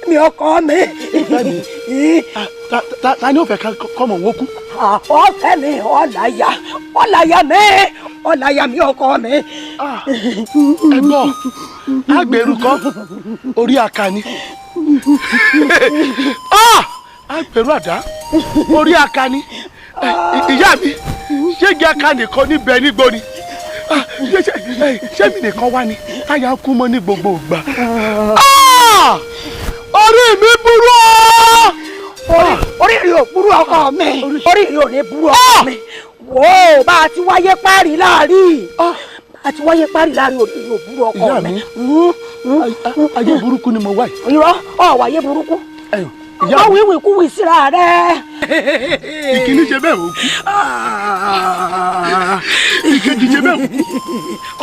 mi ọkọ mi. Ìfẹ́ mi, ta ni ó fẹ́ kọ́mọ wọn kú? Ọ̀fẹ́ mi, ọ̀làyà, ọ̀làyà mi, ọ̀làyà mi ọkọ mi. Ẹ gbọ́, agbèrú kọ́, orí aka ni. Agbèrú àdá, orí aka ni. Ìyá mi, ṣé igi aka nìkan níbẹ̀ nígbó ni? Ṣé mi nìkan wá ni táyà ń kú mọ́ ní gbogbo ìgbà? Orí mi burú o! Orí rí ò burú ọkọ mi, orí rí ò ní burú ọkọ mi. Wò ó, bá a ti wáyé páàrí láàrí, bá a ti wáyé páàrí láàrí, orí rí ò burú ọkọ mi. Ìyá mi, ayé burúkú ni mo wá yìí. Irọ́, ọ̀ wáyé burúkú. Má wíwì kú wì síra rẹ. Ìkíní ṣe bẹ́ẹ̀ ò kú. Ìkejì ṣe bẹ́ẹ̀ ò kú.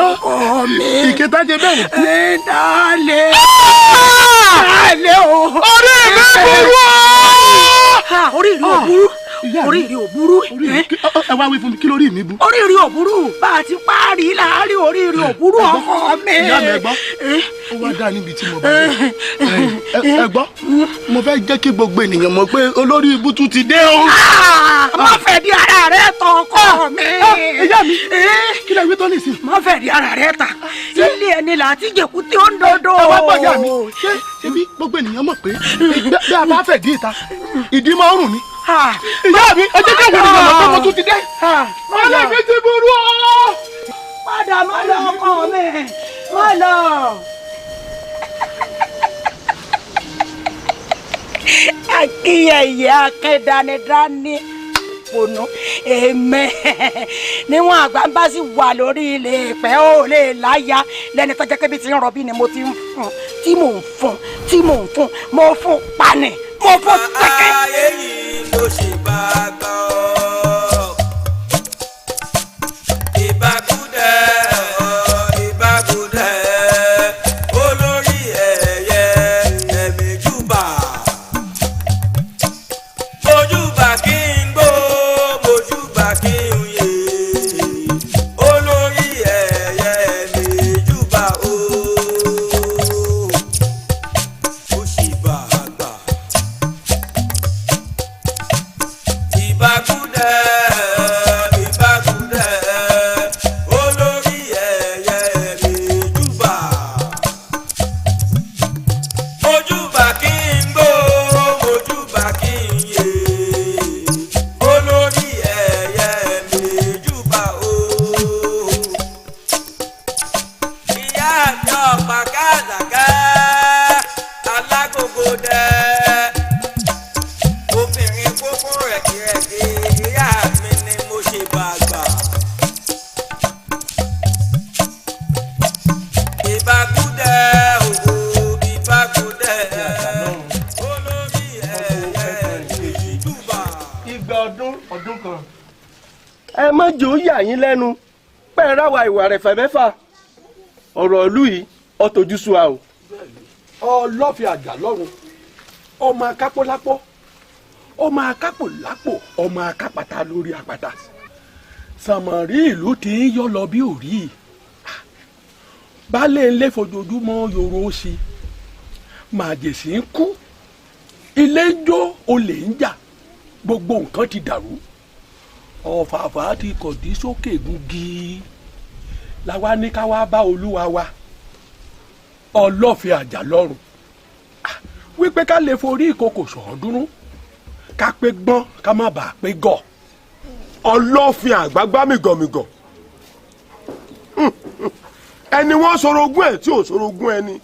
Ọkọ mi. Ìkẹta ṣe bẹ́ẹ̀ ò kú. Dálé. Dálé o. Orí mi burú o. Orí rí ò burú. Orí rí ò burú. Ẹ wá wí fún mi, kí lórí mi bú. Orí rí ò burú. Bá a ti páàrí láàárín, orí rí ò burú ọkọ mi. Ìyá mi, ẹ gbọ́, ó wá dá níbi tí mo bá dé. Ẹ gbọ́, mo fẹ́ jẹ́ kí gbogbo ènìyàn mọ̀ pé olórí ibú tún ti dé o. Má fẹ́ di ara rẹ tán ọkọ mi. Ìyá mi, kí lè wí tó nìsín. Má fẹ́ di ara rẹ tán. Ilé ẹni là á ti jẹ̀kú tí ó ń dodo. Ẹ wá gbọ́ ìyá mi, ṣé ṣebí gbogbo ènìyàn mọ̀ pé bí a bá fẹ̀ dí ìta, ìdí máa ń rùn ni. Ìyá mi, ẹ jẹ́ kí àwọn ènìyàn mọ̀ pé mo tún ti dé. Ọlẹ́ mi ti burú o. Padà má lọ ọkọ mi, má lọ. Akíyẹyẹ akẹ́dánidání pònú èmi níwọ̀n àgbà ń bá sì wà lórí ilé ìpẹ́ ó lè láyà lẹ́ni tó jẹ́ kébi tí ń rọbí ni mo ti ń fún, tí mò ń fún, tí mò ń fún, mo fún pani, mo fún tẹ́kẹ́. Ayé yìí ló ṣe bá gbọ́. Ìbákúdẹ̀, ìbákúdẹ̀, olórí ẹ̀yẹ ẹ̀mí júbà. Mojúbà kí n gbó, mojúbà kí n yè. Olórí ẹ̀yẹ ẹ̀mí júbà o. Ó sì bá a gbà. Ìbákúdẹ̀, ìbákúdẹ̀, olórí ẹ̀yẹ ẹ̀mí júbà. Mojúbà kí n gbó, mojúbà kí n yè. Olórí ẹ̀yẹ ẹ̀mí júbà o. Ìyá mi ọ̀pá kàlàkà, alágógó dẹ. Obìnrin kókó rẹ̀kìrẹ̀kì, ìyá mi ni mo ṣe bàgbà. Ìbákúdẹ̀ òwò, ìbákúdẹ̀, olórí ẹ̀yẹ ìjúbà. Igba ọdún ọdún kan. Ẹ má jò ó yà yín lẹ́nu pẹ́ ráwa ìwà rẹ̀ fẹ́ mẹ́fà. Ọ̀rọ̀ ìlú yìí ọ̀tọ̀jú sú wa o. Ọlọ́fin àjà lọ́run, ọmọ akápò lápò, ọmọ akápò lápò, ọmọ akápàtà lórí àpáta. Sànmọ̀rí ìlú ti ń yọ lọ bí òrí. Baálé ilé fojoojúmọ́ yòrò sí i, màjèsí ń kú, ilé ń jó, olè ń jà, gbogbo nǹkan ti dàrú. Ọ̀fàfà ti kọ̀dí sókè gungi. Làwa ní ká wá bá olúwa wa, ọlọ́fin àjà lọ́run, wípé ká lè forí ìkòkò sọ̀ọ́dúnrún. Ká pé gbọ́n ká má bàa pé gọ̀. Ọlọ́fin àgbàgbà mìgọ̀mìgọ̀, ẹni wọ́n sorogún ẹ̀ tí ò sorogún ẹni,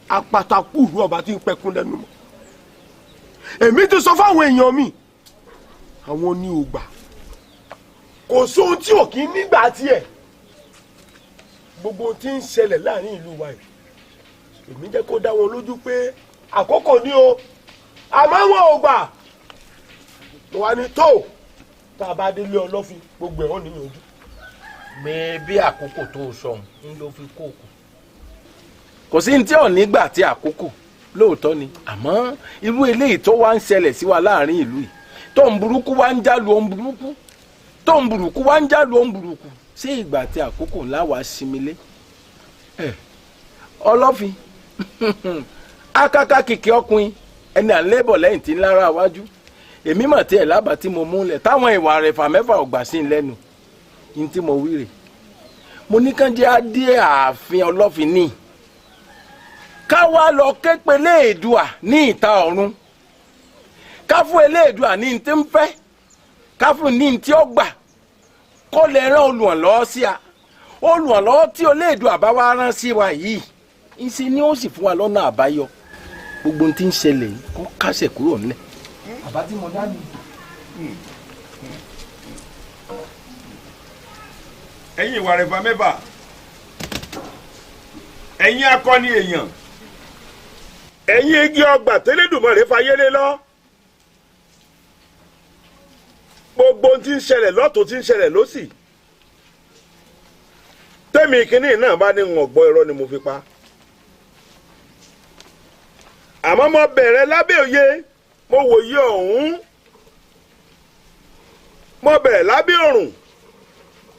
apatakúrú ọba tí ń pẹkun lẹ́nu mọ́. Èmi ti sọ fáwọn èèyàn mi, àwọn ní ògbà kò sóhun tí ò kí ń nígbà tiẹ̀. Gbogbo ohun tí ń ṣẹlẹ̀ láàrin ìlú wa yìí, èmi jẹ́ kó dá wọn lójú pé àkókò ni o, àmọ́ wọn ò gbà. Mo wá ní tó tá a bá délé Ọlọ́fin, gbogbo ẹ̀ wọ́n níyànjú. Mi bí àkókò tó sọ̀hún ń ló fi kóòkù. Kò sí ní tí ò ní gbà tí àkókò lóòótọ́ ni, àmọ́ irú eléyìí tó wá ń ṣẹlẹ̀ sí wa láàrin ìlú yìí, tó ń burúkú wá ń jálu ohun burúkú, tó ń burúkú wá ń jálu ohun burúkú, ṣé ìgbà tí àkókò ńlá wàá sinmi lé? Ọlọ́fin akaka kìkì ọkùnrin ẹni à ń lébọ̀ lẹ́yìn tí ń lára wájú. Èmi mọ̀ tí ẹ̀ lábàá tí mo múlẹ̀ táwọn ìwà rẹ̀ fà mẹ́fà ọ̀gbà sí ń lẹ́nu ní tí mo wí rè. Mo ní kán jẹ́ adé ààfin Ọlọ́fin ní ká wá lọ képe léèdùà ní ìta ọ̀run, ká fún eléèdùà ní tí ń fẹ́, ká fún ní tí ó gbà, kó lè rán olùrànlọ́wọ́ sí a. Olùrànlọ́wọ́ tí oléèdùà bá wá rán sí wa yìí, ìṣe ni ó sì fún wa lọ́nà àbáyọ. Gbogbo ohun tí ń ṣẹlẹ̀ yìí kó kásẹ̀ kúrò nílẹ̀. Bàbá tí mo dá ni. Ẹ̀yin ìwà rẹ̀ fa mẹ́fà, ẹ̀yin akọni èèyàn, ẹ̀yin igi ọgbà tẹ́lẹ̀dùmarè fayélé lọ. Gbogbo ohun tí ń ṣẹlẹ̀ lọ́tún tí ń ṣẹlẹ̀ lọ́sì, tẹ́mi kínní náà bá ní ń gbọ́, irọ́ ni mo fi pa. Àmọ́ mo bẹ̀rẹ̀ lábẹ́ òye, mo wòye ọ̀hún, mo bẹ̀rẹ̀ lábẹ́ òrùn,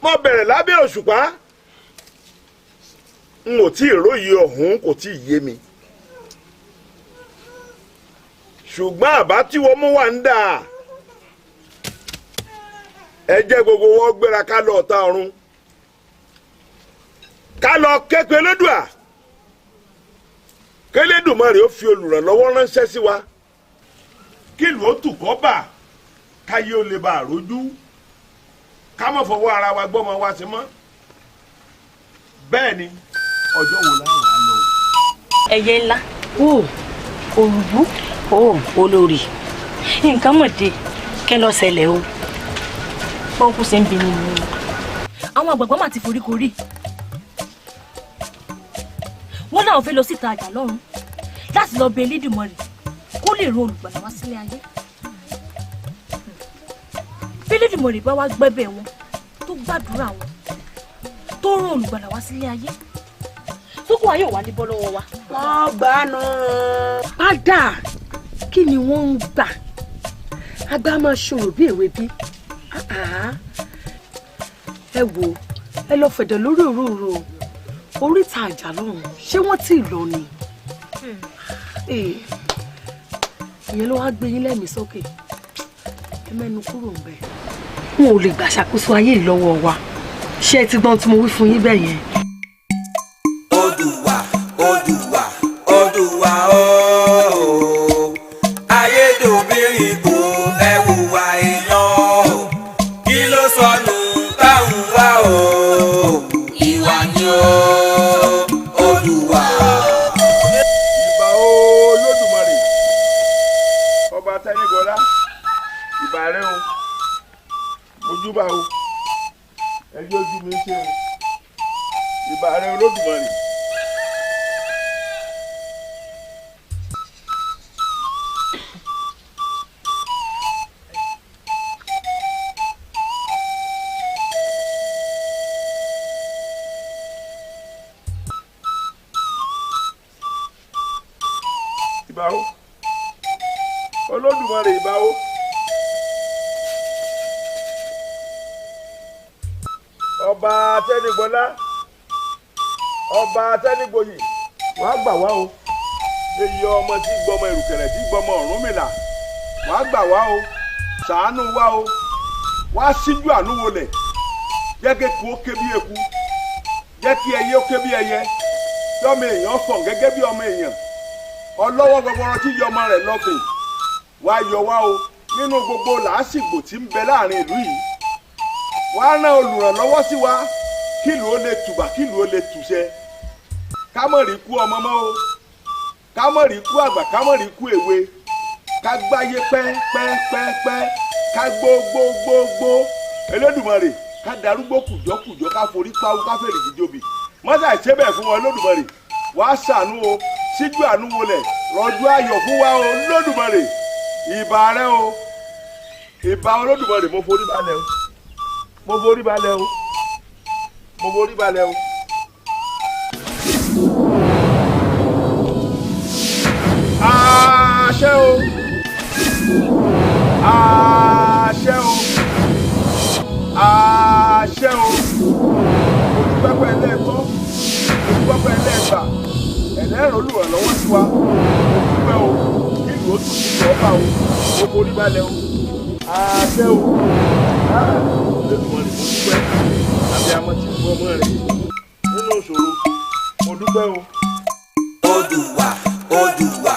mo bẹ̀rẹ̀ lábẹ́ òṣùpá. N ò tí ì róye ọ̀hún, kò tí ì yé mi. Ṣùgbọ́n àbá tí wọ́n mú wà ń dà, ẹ jẹ́ gbogbo wọn gbéra ká lọ ọ̀tá ọ̀run, ká lọ képe Elédùà, kélédùmarè ó fi olùrànlọ́wọ́ ránṣẹ́ sí wa, kí ìlú ó tù kọ́ bà, káyé ó lè bá àrójú, ká má fọwọ́ ara wa gbọ́mọ wa sí mọ́. Bẹ́ẹ̀ ni, ọjọ́ wo la wà á lọ o. Ẹyẹ ńlá. O òrùbú. O olórí. Nǹkan mọ̀ dé. Kí ló ṣẹlẹ̀ o? Bọ́n kú ṣe ń bi nínú. Àwọn àgbààgbà mà ti foríkorí. Wọ́n náà fẹ́ lọ síta àjà lọ́run láti lọ bẹ Elédùmarè kó lè ran olùgbàlà wá sílé ayé. Bí Elédùmarè bá wá gbẹ́bẹ̀ wọn, tó gbàdúrà wọn, tó rán olùgbàlà wá sílé ayé, sókò ayé ò wá ní bọ́ lọ́wọ́ wa. Wọ́n gbà nù. Padà, kí ni wọ́n ń gbà? Àgbà máa ṣòro bí èwe bí. Ẹ wo, ẹ lọ fẹ̀dọ̀ lórí òróró oríta àjà lọ́run, ṣé wọ́n ti lọ ni? Ìyẹn ló wá gbé yín lẹ́mìí sókè. Ẹ mẹ́nu kúrò ń bẹ̀. N ò lè gbà ṣàkóso ayé lọ́wọ́ wa. Ṣé ẹ ti gbọ́n tí mo wí fún yín bẹ́ẹ̀ yẹn? Odùwà, Odùwà, Odùwà ooo. Ayédòbírí kò ẹ̀wùwà èèyàn. Kí ló sọnù táwọn wá o? Ìwà ni o, Odùwà. Ìbà Olódùmarè, ọba Tẹ́nígbọlá, ìbà rẹ o, mojúbà o, ẹjọ́ ojú mi ṣe o, ìbà rẹ Olódùmarè. Ìbà o, Olódùmarè, ìbà o. Ọba Tẹ́nígbọlá, ọba Tẹ́nígboyè, wàá gbà wá o. Èyí ọmọ tí gbọmọ ìrùkẹ̀rẹ̀ tí gbọmọ Ọ̀rúnmìlà, wàá gbà wá o, ṣàánú wá o, wàá síjú àánú wọlẹ̀. Jẹ́ kí eku ó ké bí eku, jẹ́ kí ẹyẹ ó ké bí ẹyẹ, kí ọmọ èèyàn fọ̀ gẹ́gẹ́ bí ọmọ èèyàn. Ọlọ́wọ́ gbọgbọrọ tí yọ ọmọ rẹ̀ lọ́fìn, wàá yọ wá o. Nínú gbogbo làásìgbò tí ń bẹ láàrin ìlú yìí, wàá rán olùrànlọ́wọ́ sí wa kílùú ó lè tùbà, kílùú ó lè tùṣẹ. Ká mọ̀ rí kú ọmọ mọ́ o, ká mọ̀ rí kú àgbà, ká mọ̀ rí kú èwe, ká gbáyé pẹ́ pẹ́ pẹ́ pẹ́, ká gbó gbó gbó gbó. Elédùmarè, ká darúgbó kùjọ́kùjọ́, ká forí pawú, ká fèrè jíjòbì. Mọ́tà ìṣe bẹ́ẹ̀ fún wọn. Olódùmarè, wàá ṣàánú o, síjú àánú wọlẹ̀, rọ̀jò ayọ̀ fún wa o. Olódùmarè, ìbà rẹ o, ìbà Olódùmarè. Mo forí balẹ̀ o, mo forí balẹ̀ o, mo forí balẹ̀ o. Àṣẹ o, àṣẹ o, àṣẹ o. Olùpẹ́pẹ́ ẹlẹ́ẹ̀kọ́, olùpẹ́pẹ́ ẹlẹ́ẹ̀gbà, ẹlẹ́rọ olùrànlọ́wọ́ sí wa. Olùpẹ́ o, kílùú ó tún ti ọba o. Mo forí balẹ̀ o, àṣẹ o. Olódùmarè, mo dúpẹ́. Àbí amọ̀ tí ń bọ́ ọmọ rẹ̀ nínú ìṣòro, mo dúpẹ́ o. Odùwà, Odùwà,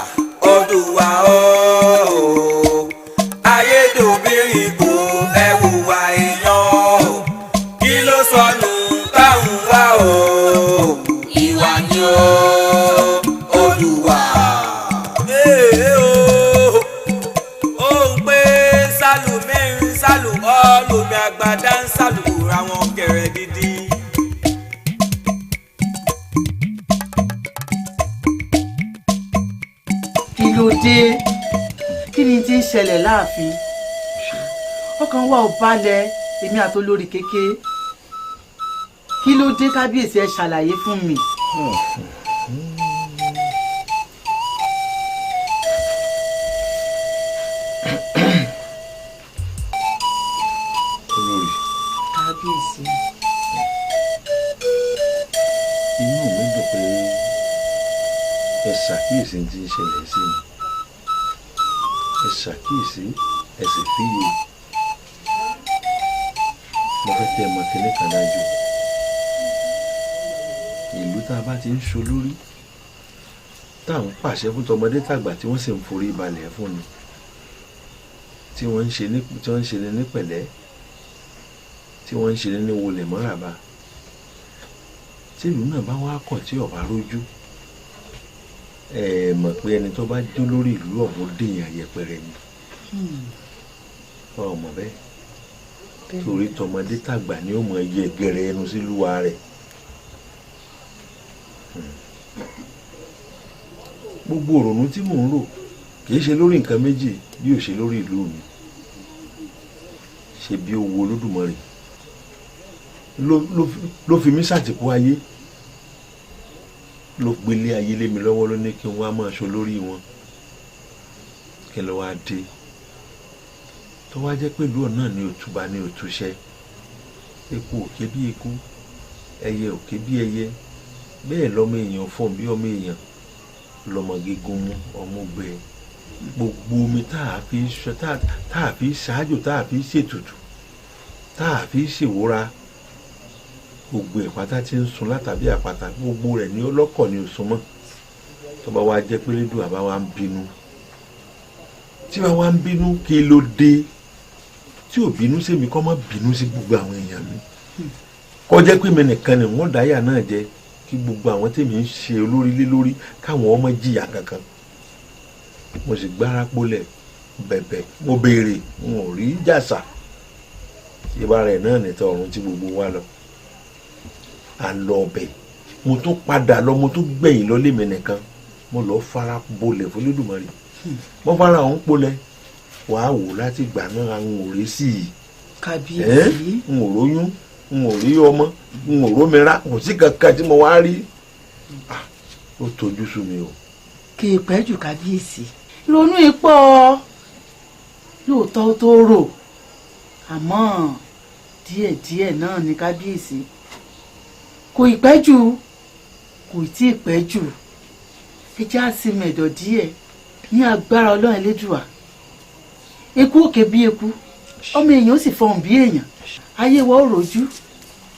Odùwà ooo, ayédòbírí kò ẹwùwà èèyàn o, kí ló sọnù táwọn wá o? Ìwà ni o, Odùwà. Ee o, ó ń pé sálùmí ń sálù ọ́ lómi àgbàdá ń sálù ra wọn kẹrẹ dídí. Kí ló dé? Kí ni tí ń ṣẹlẹ̀ láàfin? Ọkàn wa ò balẹ̀, èmi àtolórí kékeré. Kí ló dé, kábíyèsí? Ẹ ṣàlàyé fún mi. Olórí. Kábíyèsí. Inú mi dùn pé ẹ ṣàkíyèsí tí ń ṣẹlẹ̀ sí mi. Ẹ ṣàkíyèsí, ẹ sì fiyè. Mo fẹ́ kí ẹ mọ kinní kan dájú: ìlú tá a bá ti ń ṣolórí, tá à ń pàṣẹ fún tọmọdé tàgbà, tí wọ́n sì ń forí balẹ̀ fún ni, tí wọ́n ń ṣe ní tí wọ́n ń ṣe ní pẹ̀lẹ́, tí wọ́n ń ṣe ní wọlé mọ́ràbá, tí ìlú náà bá wá kọ̀ tí ọ̀bá rójú, ẹ mọ̀ pé ẹni tó bá jó lórí ìlú ọ̀hún dèèyàn yẹpẹrẹ ni. Ọ mọ̀ bẹ́ẹ̀, torí tọmọdé tàgbà ni ó mọ yẹgẹrẹ ẹnu sílùwà rẹ̀. Gbogbo òrònú tí mò ń rò kì í ṣe lórí nǹkan méjì bí ò ṣe lórí ìlú mi. Ṣe bí ó wo Olódùmarè ló fi mí ṣàtìpó ayé, ló gbélé ayé lé mi lọ́wọ́, ló ní kí n wá máa ṣe olórí wọn. Kí ló wá dé tó wá jẹ́ pẹ̀lú ọ̀nà ní òtúba ní òtúṣẹ́? Eku òkè bí eku, ẹyẹ òkè bí ẹyẹ, bẹ́ẹ̀ lọ́mọ èèyàn fọ́n bí ọmọ èèyàn, lọ́mọ gígùn mú ọmú gbẹ. Gbogbo omi tá a fi ṣáájò, tá a fi ṣètùtù, tá a fi ṣèwúra, gbogbo ẹ̀ pátá tí ń sun látàbí àpáta, gbogbo rẹ̀ ní ọlọ́kọ̀ ní òsùn mọ́. Tó bá wá jẹ́ pé lédùn àbá wa ń bínú, tí bá wa ń bínú, kí ló dé tí ò bínú sí mi, kọ́ mọ́ bínú sí gbogbo àwọn èèyàn mi? Kọ́ jẹ́ pé mi nìkan ni wọ́n dáyà náà jẹ, kí gbogbo àwọn tèmi ń ṣe olórí lé lórí káwọn ọmọ jìyà kankan. Mo sì gbára polẹ̀ bẹ̀bẹ̀, mo béèrè, n ò rí jàsà. Ìbára rẹ̀ náà nìta ọ̀run tí gbogbo wa lọ à ń lọ ọbẹ̀. Mo tún padà lọ, mo tún gbẹ̀yìn lọ lémi nìkan, mo lọ fara bolẹ̀ fún Olódùmarè. Mo fara ọ̀hún polẹ̀, wàá wò láti gbà náà, n ò rí sí i. Kábíyèsí. N ò róyún, n ò rí ọmọ, n ò rómìnira, kò sí kankan tí mo wá rí. Ó tojú sú mi o. Kì í pẹ́ jù, kábíyèsí. Ronú ipò lóòótọ́ tó rò, àmọ́ díẹ̀díẹ̀ náà ni, kábíyèsí. Kò ì pẹ́ jù, kò tí ì pẹ́ jù. Ẹ jẹ́ á sì mẹ̀dọ̀ díẹ̀ ní agbára Ọlọ́run Elédùà. Eku òkè bí eku, ọmọ èèyàn ó sì fọhùn bí èèyàn, ayé wa ó rojú,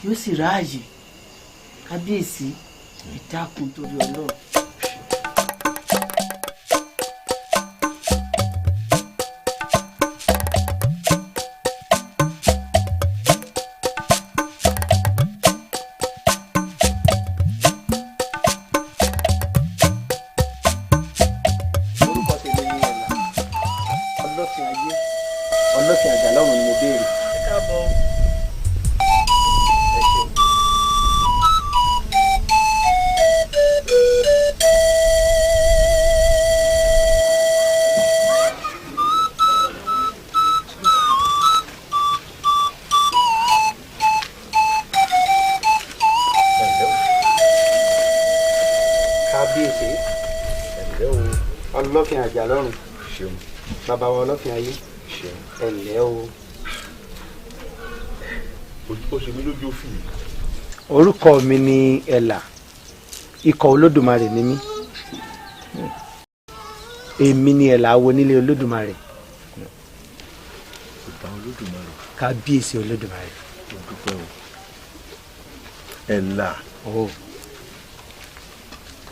yóò sì ráàyè. Kábíyèsí, ẹ dákun torí Ọlọ́run. Ọlọ́fin àjà lọ́run. Bàbá wa ọlọ́fin ayé. Ẹ ǹlẹ́ o. Ó ṣe mí lójú òfin. Orúkọ mi ni Ẹ̀là, ikọ̀ Olódùmarè ni mí. Èmi ni Ẹ̀là awo nílé Olódùmarè. Ìbà Olódùmarè. Kábíyèsí Olódùmarè. Mo dúpẹ́ o. Ẹ̀là.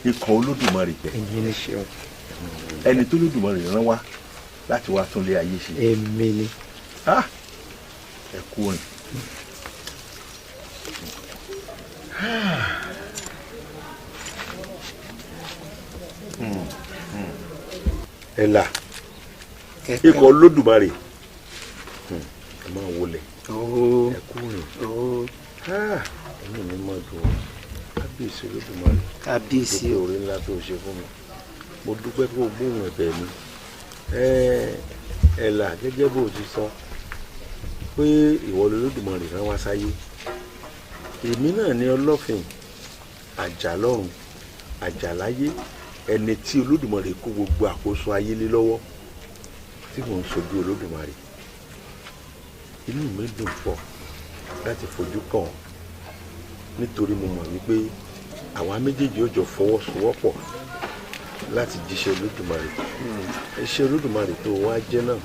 Ikọ̀ Olódùmarè. Èmi ni ṣeun. Ẹni tó Olódùmarè rán wá láti wá tún lé ayé ṣe. Èmi ni. Ẹ kú rìn. Ẹ̀là, ikọ̀ Olódùmarè, ẹ máa wọlé, ẹ kú rìn. Inú mi máa dùn ọ́. Kábíyèsí Olódùmarè. Kábíyèsí o. Oore ńlá tó ṣe fún mi. Mo dúpẹ́ pé o gbóhùn ẹ̀bẹ̀ mi. Ẹ̀là, gẹ́gẹ́ bó o ti sọ pé ìwọ l'Olódùmarè rán wá sáyé, èmi náà ni ọlọ́fin àjàlọ́run àjàláyé, ẹni tí Olódùmarè kó gbogbo àkóso ayé lé lọ́wọ́, tí mò ń sojú Olódùmarè. Inú mi dùn pọ̀ láti fojú kàn ọ́, nítorí mo mọ̀ wípé àwa méjèèjì ó jọ fọwọ́sowọ́pọ̀ láti jíṣẹ́ Olódùmarè. Iṣẹ́ Olódùmarè tó wá jẹ́ náà,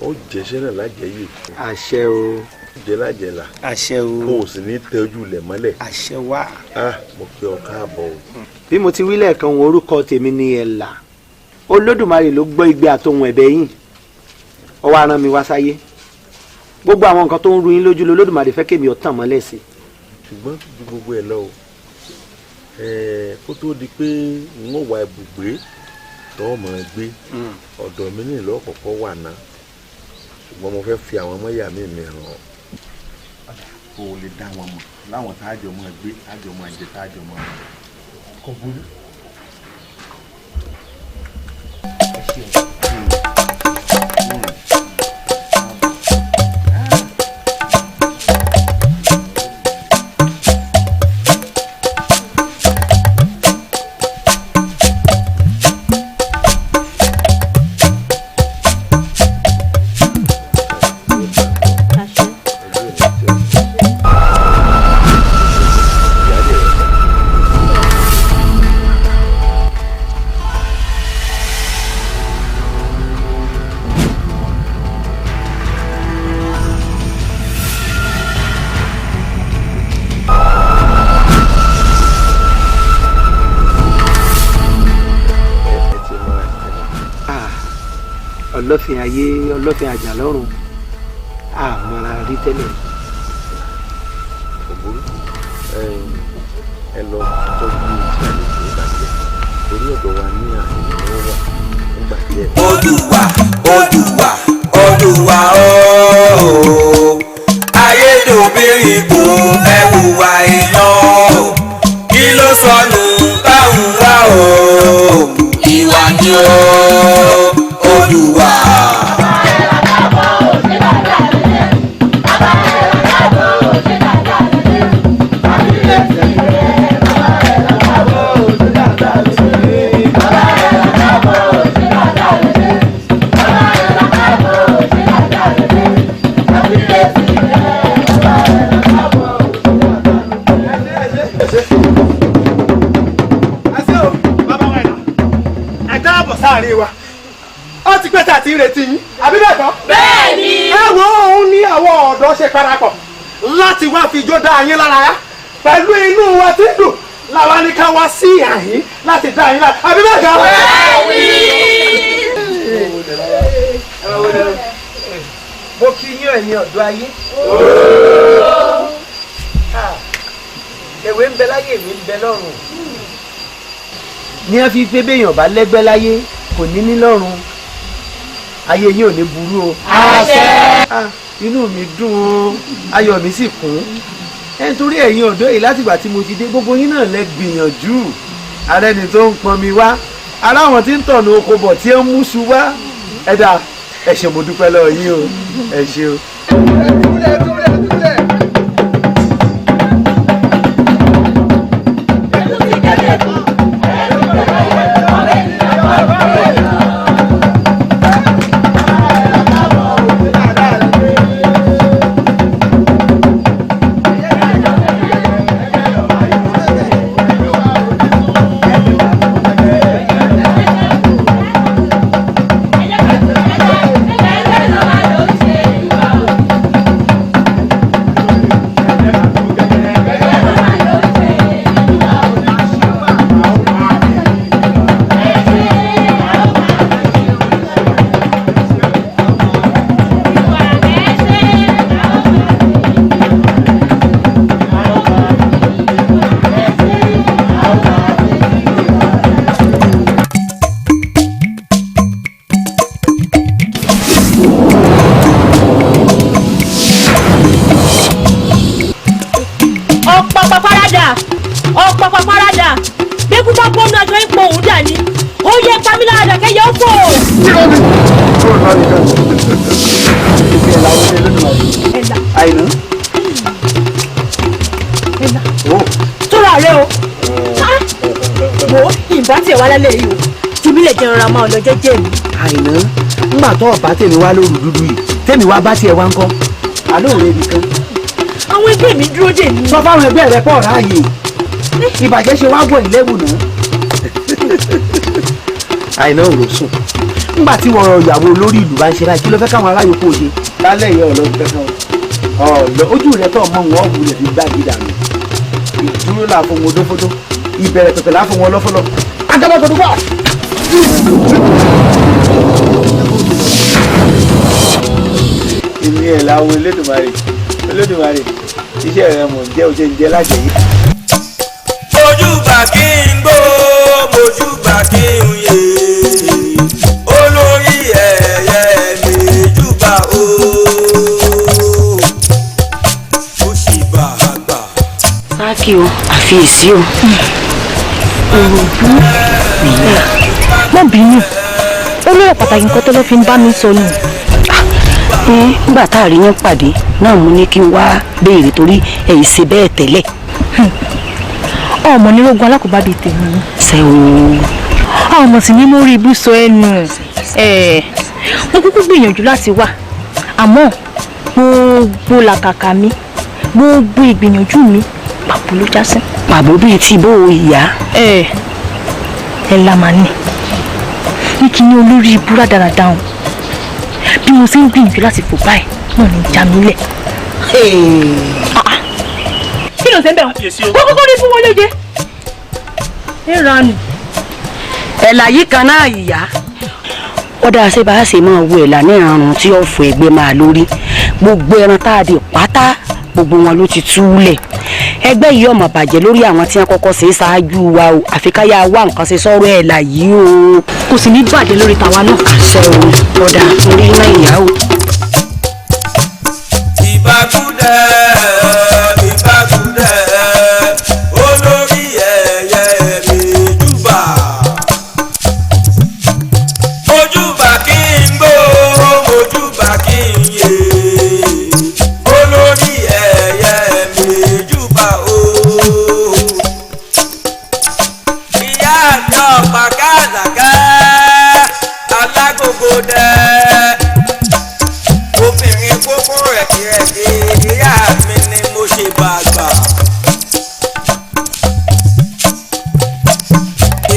ó jẹ́ṣẹ́ náà lájẹyè. Àṣẹ o. Jẹ́ lájẹlà. Àṣẹ o. Kó o sì ní tẹ ojú ilẹ̀ mọ́lẹ̀. Àṣẹ wá. Mo kí ọ káàbọ̀ o. Bí mo ti wí lẹ́ẹ̀kan, orúkọ tèmi ni Ẹ̀là. Olódùmarè ló gbọ́ igbe àtohùn ẹ̀bẹ̀ yín, ó wá rán mi wá sáyé. Gbogbo àwọn nǹkan tó ń ru yín lójú lolódùmarè fẹ́ kémi ó tàn mọ́lẹ̀ sí. Ṣùgbọ́n ju gbogbo ẹ̀ lọ o, kó tó di pé n ó wá ibùgbé tọ́ mọ̀ ẹ́ gbé, ọ̀dọ̀ mi ní ìlú ọ̀kọ̀ọ̀kọ̀ wà ná, ṣùgbọ́n mo fẹ́ fi àwọn ọmọ ìyá mi mi hàn ọ́. Kó o lè dá wọn mọ̀ láwọn tá a jọ máa gbé, tá a jọ máa jẹ, tá a jọ máa mọ̀. Kò burú. Ọlọ́fin ayé, ọlọ́fin àjàlọ́run, àmọ́ra rí tẹ́lẹ̀. Òbúrú, ẹ lọ tọ́jú tí àlejò ìbàjẹ́ torí ọ̀dọ̀ wa ní àyè wà nígbà díẹ̀. Olúwa, Olúwa, Olúwa ooo, ayédòbírí kò ẹ̀wùwà èèyàn o, kí ló sọnù táwọn wá o, ìwà ni o. Olúwa. Ẹ káàbọ̀ sáàrin wa, ó ti pẹ́ tá a ti ń retí yín, àbí bẹ́ẹ̀ kọ́? Bẹ́ẹ̀ni. Ẹ wo, òun ní àwọn ọ̀dọ́ ṣe parapọ̀ láti wá fi ijó dá yín lára yá pẹ̀lú inú wa tí ń dùn làwa ní ká wá sí àyín láti dá yín lára, àbí bẹ́ẹ̀ kọ́? Bẹ́ẹ̀ni. Mo kí yín ẹ̀yin ọ̀dọ́ ayé. Èwe ń bẹ láyé, èmi ń bẹ lọ́run. Ní wọ́n fi pé béèyàn bá lẹ́gbẹ́ láyé kò ní ní lọ́run, ayé yín ò ní burú o. Àṣẹ. Inú mi dùn o, ayọ̀ mi sì kún. Ẹ nítorí ẹ̀yin ọ̀dọ́ yìí, látìgbà tí mo ti dé, gbogbo yín náà lẹ gbìyànjú. Ààrẹ ni tó ń pọn mi wá, ará àwọn tí ń tọ̀nù oko bọ̀ tí ń mú su wá. Ẹ dà, ẹ ṣé, mo dúpẹ́ lọ́wọ́ yín o, ẹ ṣé o. Ẹ Ọ̀pàpà parada, ọ̀pàpà parada, gbẹ́kú bá gbóná àjọ ipò òun dà ní. Ó yẹ pamíláradà kẹyẹ ó fò. Àìná. Tóra rẹ o. Wo ìbá tiẹ̀ wá lálẹ́ yìí o. Tìmí lè jẹun ra máa lọ jẹ́jẹ́ mi. Àìná, ńgbà tó ọ̀bá tèmi wá lóru dúdú yìí, tèmi wá bá tiẹ̀ wá ń kọ́. Àlọ́ òun ebi kan. Àwọn ẹgbẹ́ mi dúró dè mí. Sọ fáwọn ẹgbẹ́ rẹ pọ̀ ráàyè. Ìbàjẹ́ ṣe wá wọ̀ ìlẹ́wù náà. Àìná ò ló sùn. Ńgbà tí wọ́n ìyàwó olórí ìlú bá ń ṣe báyìí, kí ló fẹ́ káwọn aráyò kó o ṣe? Lálẹ́ ìyá ọ̀lọ́ kankan ọ̀lọ́ ojú rẹ tó mọ wọn wulẹ̀ fi gbági dànù. Ìdúró là fún wọn dófódó, ìbẹ̀rẹ̀ pẹ̀pẹ̀ là fún wọn lọ́fọ́lọ́. Agbábọ́gbọ́dọ́ wà. Èmi ẹ̀ làwọn Olódùmarè, Olódùmarè, iṣẹ́ rẹ mò ń jẹ́ o ṣe ń jẹ́ lájẹ̀ yìí. Mojúbà kí n gbó, mojúbà kí n yè, olórí ẹ̀yẹ mi júbà o. Ó sì bá a gbà. Sáàkì o, àfiyèsí o. Má bínú, ó lérò pàtàkì nǹkan tó ló fi ń bá mi sọ nù. Nígbà tá a rí yín pàdé náà mo ní kí n wá béèrè torí ẹ̀yìn ṣe bẹ́ẹ̀ tẹ́lẹ̀. Ọmọ ní rogun alákòóbá bíi tèmi. Ṣé o. Ọmọ sì ní mo rí ibùsọ ẹnu. Mo kúkú gbìyànjú láti wà, àmọ́ gbogbo làkàkà mi, gbogbo ìgbìyànjú mi pàbó ló já sí. Pàbó bíi ti bó o ìyá. Ẹ la màá ní. Ní kí ní olórí ibú rádaràda òun. Bí mo ṣe ń gbìyànjú láti fò báyìí náà ní já mi lẹ̀. Kí ló ń ṣe ń bẹ̀ wọ́n? Kókókó ní fún wọn lóye. Ẹ ranù. Ẹ̀là yìí kan náà ìyá. Ó dáa ṣé bá a ṣe máa wo ẹ̀là ní ìrànrùn tí ó fò ẹgbẹ́ máa lórí. Gbogbo ẹran tá a dè pátá gbogbo wọn ló ti túlẹ̀. Ẹgbẹ́ yìí ọmọ bàjẹ́ lórí àwọn tí wọ́n kọ́kọ́ ṣe é ṣáájú wa o. Àfi ká yáa wá nǹkan ṣe sọ́rọ̀ ẹ̀là yìí o. Kò sì ní bàjẹ́ lórí tàwa náà. Àṣẹ o, ọ̀dà orí iná ìyá o. Ìbákúdẹ̀, ìbákúdẹ̀, olórí ẹ̀yẹ mi júbà. Mojúbà kí n gbó, mojúbà kí n yè, olórí ẹ̀yẹ mi júbà o. Ìyá mi ọ̀pá kàlàkà, alágógó dẹ́. Obìnrin kókó rẹ̀kìrẹ̀kì, ìyá mi ni mo ṣe bàgbà.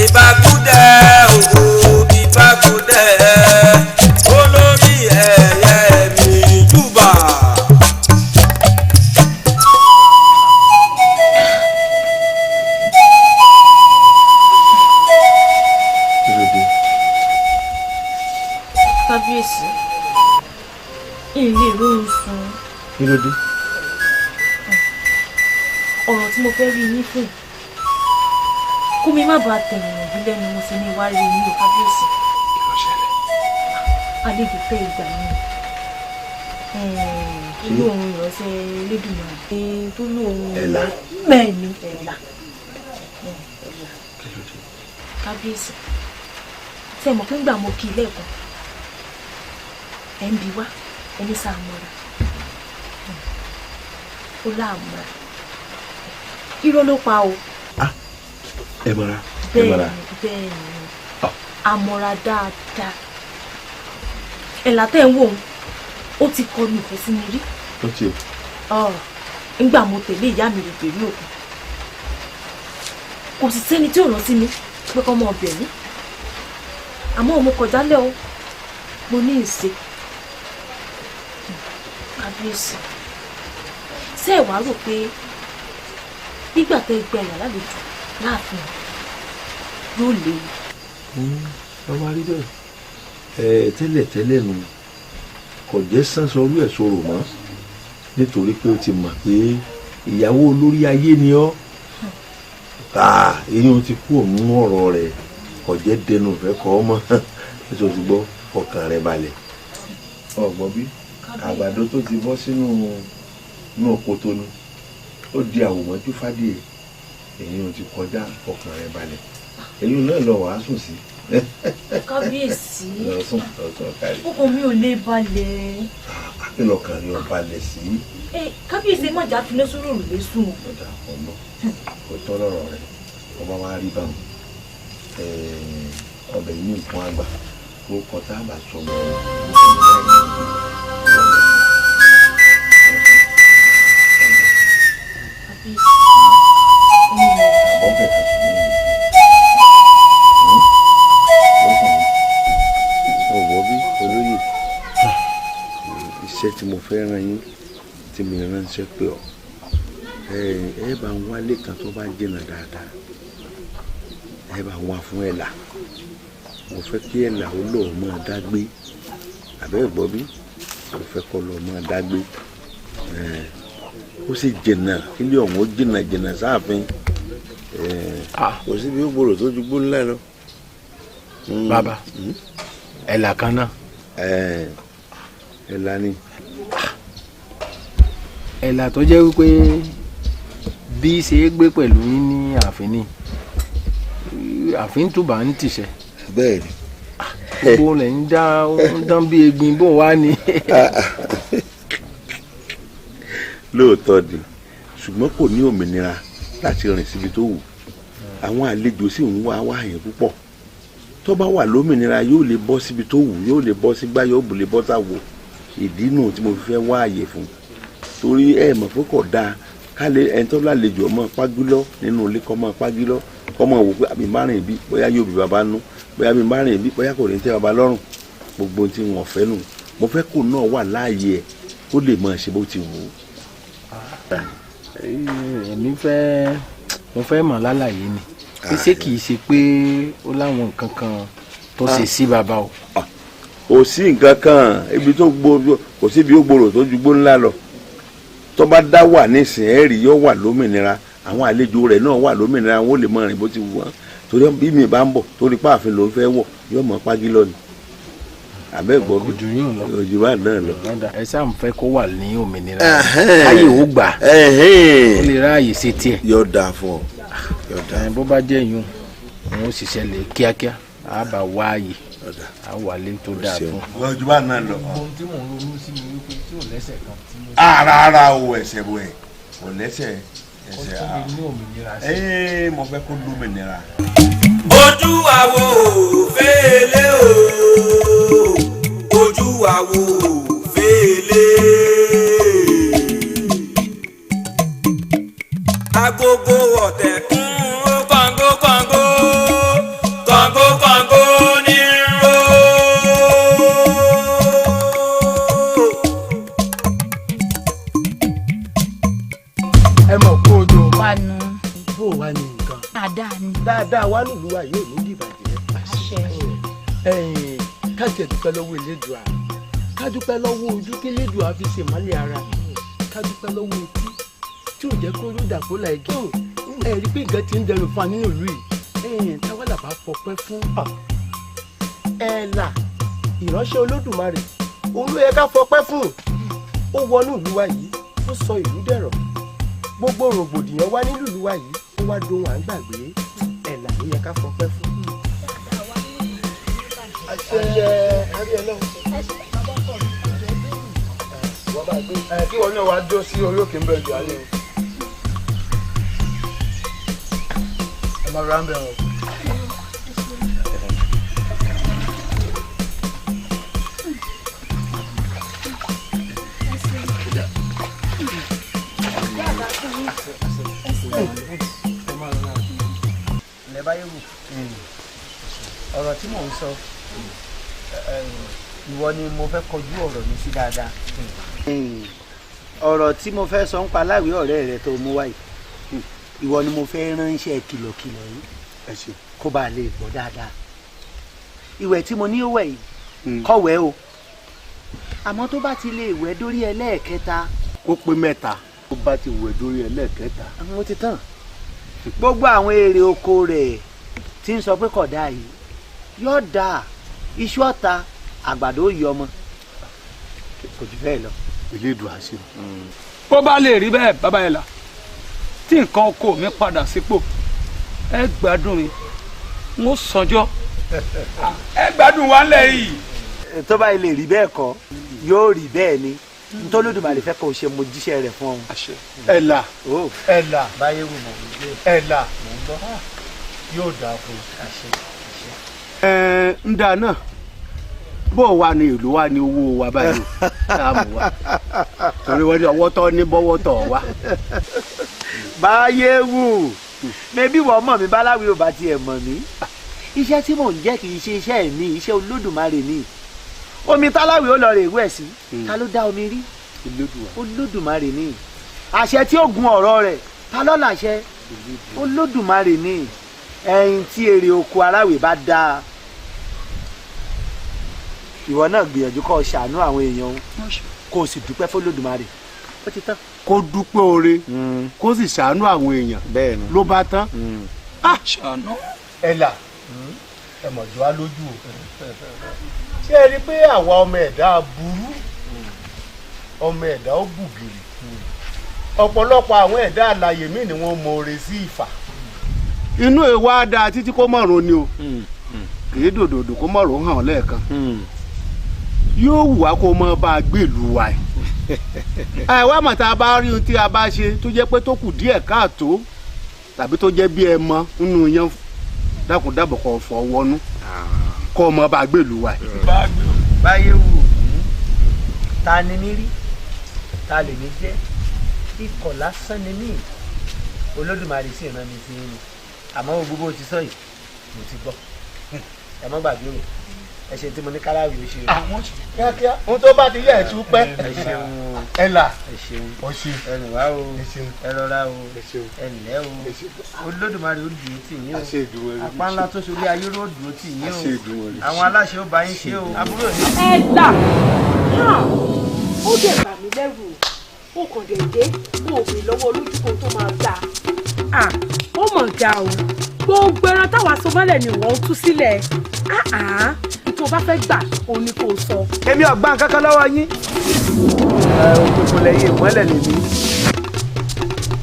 Ìbákúdẹ̀ òwò, ìbákúdẹ̀, olórí ẹ̀yẹ mi júbà. Kí ló dé? Kábíyèsí, ilé ìròyìn sùn. Kí ló dé? Ọ̀rọ̀ tí mo fẹ́ rí yín fún kó mi má bàa tẹ̀yìn òbí lẹ́nu mo sì ní wá rí yín o kábíyèsí. Kí ló ṣẹlẹ̀? Àlejò tẹ ìgbà mi inú òun ìránṣẹ́ Elédùmarè tó lóun Ẹ̀là. Bẹ́ẹ̀ ni ẹ̀là. Kábíyèsí, ṣé ẹ mọ̀ pé ńgbà mo kí i lẹ́ẹ̀kan ẹ̀ ń bi wá ẹni sáà mọ́ra ó láàmúra irọ́ ló pa o. Ẹ mọ̀ra, ẹ mọ̀ra. Bẹ́ẹ̀ ni, àmọ̀ra dáadáa. Ẹ̀là tẹ́ ń wò ó ti kọlu ìfẹ́ sí mi rí. Ó ti o. Ńgbà mo tẹ̀lé ìyá mi rè pẹ̀lú òkun. Kò sì sẹ́ni tí ò rán sí mi pé kọ́ mọ ọbẹ̀ mi. Àmọ́ mo kọjá lẹ́ o, mo ní ìṣe. Kábíyèsí, ṣé ẹ wàá rò pé nígbà tẹ́ gba ẹ̀yà lálejò láàfin yóò léwu? Ọba rí bẹ́ẹ̀. Ẹ tẹ́lẹ̀ tẹ́lẹ̀ nu kò jẹ́ sánsọrú ẹ̀ sọ̀rọ̀ mọ́ nítorí pé ó ti mọ̀ pé ìyàwó olórí ayé ni ọ́. Eyín ti kú òun ọ̀rọ̀ rẹ̀ kò jẹ́ dẹnu ìfẹ́ kọ́ ọ mọ́ nítorí gbọ́ ọkàn rẹ̀ balẹ̀. Ọ̀gbọ́n bí àgbàdo tó ti bọ́ sínú inú òkòtó ni Ó di àwòmọ́jú fádìẹ, èyí ò ti kọjá, ọkàn rẹ balẹ̀, èyí náà lọ wàá sùn sí. Kábíyèsí, lọ sùn, lọ sùn, kárí. Ọkàn mi ò lè balẹ̀. Kí lọkàn rẹ ò balẹ̀ sí? Kábíyèsí, má jà fi lẹ́sùn rò lẹ́sùn. Ọ̀dà ọmọ kò tọ́ lọ́rọ̀ rẹ, ọba wa rí báwọn ọbẹ̀ yìí ní nǹkan àgbà ó kọ tá a bá sọ mọ́ ọ. Ọ̀wọ́ bí olóyè, iṣẹ́ tí mo fẹ́ rán yín tí mi ránṣẹ́ pé ọ ẹ bá ń wálé kan tó bá jìnnà dáadáa, ẹ bá ń wá fún Ẹ̀là. Mo fẹ́ kí Ẹ̀là ó lọ́ọ́ máa dágbé, àbẹ́ ẹ̀gbọ́n bí mo fẹ́ kọ́ lọ́ọ́ máa dágbé, ó sì jìnnà kílí ọ̀hún ó jìnnà jìnnà sáàfin, kò síbi ó gbòòrò tó ju gbó ńlá lọ. Bàbá, Ẹ̀là kan náà. Ẹ̀là ni. Ẹ̀là tó jẹ́ wípé bí ṣe é gbé pẹ̀lú yín ní ààfin ni ààfin túbà ń tìṣẹ́. Bẹ́ẹ̀ni. Gbogbo rẹ̀ ń dá ń dán bí egbin bó wá ni. Lóòótọ́ ni, ṣùgbọ́n kò ní òmìnira láti rìn síbi tó wù. Àwọn àlejò sì ń wá wá yẹn púpọ̀. Tó bá wà lómìnira yóò lè bọ́ síbi tó wù, yóò lè bọ́ sígbá, yóò lè bọ́ sáwo. Ìdí nù tí mo fi fẹ́ wá àyè fún. Torí ẹ mọ̀ pé kò dáa ká lè ẹni tó lálejò ọmọ pagílọ́ nínú ilé kọ́ mọ́ pagílọ́ kọ́ mọ́ wò pé àbí márùn ìbí bóyá yóò bí baba nú, bóyá bí márùn ìbí bóyá kò ní tẹ́ baba lọ́rùn. Gbogbo tí wọn fẹ́ nù, mo fẹ́ kó náà wà láàyè ẹ̀ kó lè máa ṣe bó ti wù ú. Èmi fẹ́, mo fẹ́ mọ̀ lálàyé ni pé ṣé kìí ṣe pé ó láwọn nǹkan kan tó ṣe sí baba o. Kò sí nǹkan kan, ibi tó gbòòrò kò sí ibi ó gbòòrò tó ju gbó ńlá lọ. Tó bá dá wà nísìn ẹ rí yóò wà lómìnira, àwọn àlejò rẹ̀ náà wà lómìnira, wọn ò lè mọ rìn bó ti wù wọ́n. Torí bí mi bá ń bọ̀ torí páàfin ló ń fẹ́ wọ̀ yóò mọ págílọ́ ni. Àbẹ́ gbọ́ bí ojú bá náà lọ. Ẹ sáà ń fẹ́ kó wà ní òmìnira, káyè ó gbà ó lè ráàyè ṣe tiẹ̀. Yóò dáa fún ọ. Bó bá jẹ́ yún òun ó ṣiṣẹ́ lé kíákíá, á bá wá àyè á wà lé tó dáa fún. Ojú bá náà lọ. Ohun tí mò ń ronú sí ni wípé tí ò lẹ́sẹ̀ kan tí mo. Ara o ẹsẹ̀ bọ̀ ẹ̀ kò lẹ́sẹ̀ ẹsẹ̀ a. Ee, mo fẹ́ kó lómìnira. Ojú àwo fèlè o, ojú àwo fèlè. Agogo ọ̀tẹ̀ ń ro kàngó kàngó kàngó kàngó ní ro. Ẹ mọ̀ kó o jọ. Wà nù. Bó o wà ní nǹkan. Dáadáa ni. Dáadáa wà nílùú wa yóò ní dìbàjẹ́. Àṣẹ. Ká tiẹ̀ dúpẹ́ lọ́wọ́ Elédùà. Ká dúpẹ́ lọ́wọ́ ojú kí Elédùà fi ṣèmọ́lẹ̀ ara. Ká dúpẹ́ lọ́wọ́ etí tí ò jẹ́ kó ló dàpọ̀ láìgé. Ẹ rí pé nǹkan ti ń dẹrù fún wa nínú ìlú yìí. Táwa làbá fọpẹ́ fún. Ẹ̀là ìránṣẹ́ Olódùmarè òun ló yẹ ká fọpẹ́ fún. Ó wọnú ìlú wa yìí, ó sọ ìlú dẹ̀rọ̀. Gbogbo rògbòdìyàn wá nílùú ìlú wa yìí, ó wá dohun à ń gbàgbé. Ẹ̀là ló yẹ ká fọpẹ́ fún. Àṣẹ àrí ẹ náà. Kí wọn náà wá dó sí orí òkè ń bẹ jù alẹ́ o. Ẹ máa ra ń bẹ̀ wọ̀n. Ilẹ̀ báyé wù, ọ̀rọ̀ tí mò ń sọ, ìwọ ni mo fẹ́ kọjú ọ̀rọ̀ mi sí dáadáa. Ọ̀rọ̀ tí mo fẹ́ sọ ń pa láwìí ọ̀rẹ́ rẹ tó mú wáyé, ìwọ ni mo fẹ́ ránṣẹ́ kìlọ̀kìlọ̀ yìí kó bá lè gbọ́ dáadáa. Ìwẹ̀ tí mo ní ó wẹ̀ yìí kọ̀wẹ́ o, àmọ́ tó bá ti lè wẹ̀ dórí ẹlẹ́ẹ̀kẹta. Kó pé mẹ́ta. Tó bá ti wẹ̀ dórí ẹlẹ́ẹ̀kẹta. Àwọn ti tán. Gbogbo àwọn èrè oko rẹ̀ tí ń sọ pé kò dáa yìí yóò dáa, iṣu ọ̀tá àgbàdo yọ ọmọ kò jù bẹ́ẹ̀ lọ. Elédùà ṣe. Bó bá lè rí bẹ́ẹ̀ bàbá Ẹ̀là, Tí nǹkan oko mi padà sípò, ẹ gbádùn mi, n ó sanjọ́. Ẹ gbádùn wa lẹ̀ yìí. Tó bá ilé rí bẹ́ẹ̀ kọ́, yóò rí bẹ́ẹ̀ ni. Ntọ́lódùmarè fẹ́ kó o ṣe, mo jíṣẹ́ rẹ̀ fún ọ. Ẹ̀là, ẹ̀là, báyé wù mọ̀ ẹ̀là, yóò dáa fún un. Ẹ ń dáa náà, bó wa ni ìlú wa ni owó wa báyìí tá a mú wa, torí wọ́n ní ọwọ́ tọ́ ní bọ́wọ́ tọ̀ wa. Báyé wù mẹbí wọ́n mọ̀ mí, báláwí ò bá tiẹ̀ mọ̀ mí. Iṣẹ́ tí mò ń jẹ́ kì í ṣe iṣẹ́ mi, iṣẹ́ Olódùmarè ni. Omi táláwì ó lọ rè wẹ̀ sí, ta ló dá omi rí? Olódùmarè ni. Àṣẹ tí ó gun ọ̀rọ̀ rẹ̀, ta ló làṣẹ? Olódùmarè ni. Ẹyin tí èrè oko aláwì bá dáa, ìwọ náà gbìyànjú kó o ṣàánú àwọn èèyàn, kó o sì dúpẹ́ f'Olódùmarè. Ó ti tán. Kó dúpẹ́ oore, kó sì ṣàánú àwọn èèyàn, ló bá tán. Ṣàánú. Ẹ̀là, ẹ mọ̀ jọ á lójú o. Ṣé ẹ rí i pé àwa ọmọ ẹ̀dá burú, ọmọ ẹ̀dá ó bùgìrì? Ọ̀pọ̀lọpọ̀ àwọn ẹ̀dá alààyè míì ni wọ́n mọ oore sí ìfà. Inú ẹ̀ wá dáa títí kó mọ̀rún ni o, kì í dòdòdò kó mọ̀rún hàn lẹ́ẹ̀kan. Yóò wù wá kó mọ bá a gbé ìlú wa ẹ̀. Àìwá mọ̀ tá a bá rí ohun tí a bá ṣe tó jẹ́ pé tó kù díẹ̀ káàtó tàbí tó jẹ́ bí ẹ mọ nínú yẹn, dákun dábọ̀ kó fọ wọnú kó mọ bá a gbé ìlú wa ẹ̀. Báyé wù, ta ni mí rí, ta lè mí jẹ́? Ikọ̀ lásán ni mí. Olódùmarè sì rán mi sí ni. Àmọ́ gbogbo bó ti sọ yìí, mo ti gbọ́. Ẹ má gbàgbé o, ẹ ṣe tí mo ní káràwì ó ṣe o. Àwọn kíákíá, ohun tó bá ti yẹ ẹ tún pẹ́. Ẹ ṣeun. Ẹ là. Ẹ ṣeun. Ọ ṣe. Ẹ rìn wá o, ẹ rọra o, ẹ ǹlẹ́ o. Olódùmarè ó dùn tì yín o. Apá ńlá tó ṣolé ayé ló dùn tì yín o. Àwọn aláṣẹ ó bá yín ṣe o. Àbúrò ní. Ẹ là, ó dẹ̀ bà mí lẹ́rù o. Ó kàn dé dé, ó bè lọ́wọ́ olójú kan tó máa gbà. Ó mọ̀ ga o, gbogbo ẹran táwa so mọ́lẹ̀ ni wọ́n tú sílẹ̀. Tó o bá fẹ́ gbà, òun ni kò sọ. Èmi ò gbà kankan lọ́wọ́ yín. Òkùnkùn lẹ́yìn, ìmọ́lẹ̀ lèmi.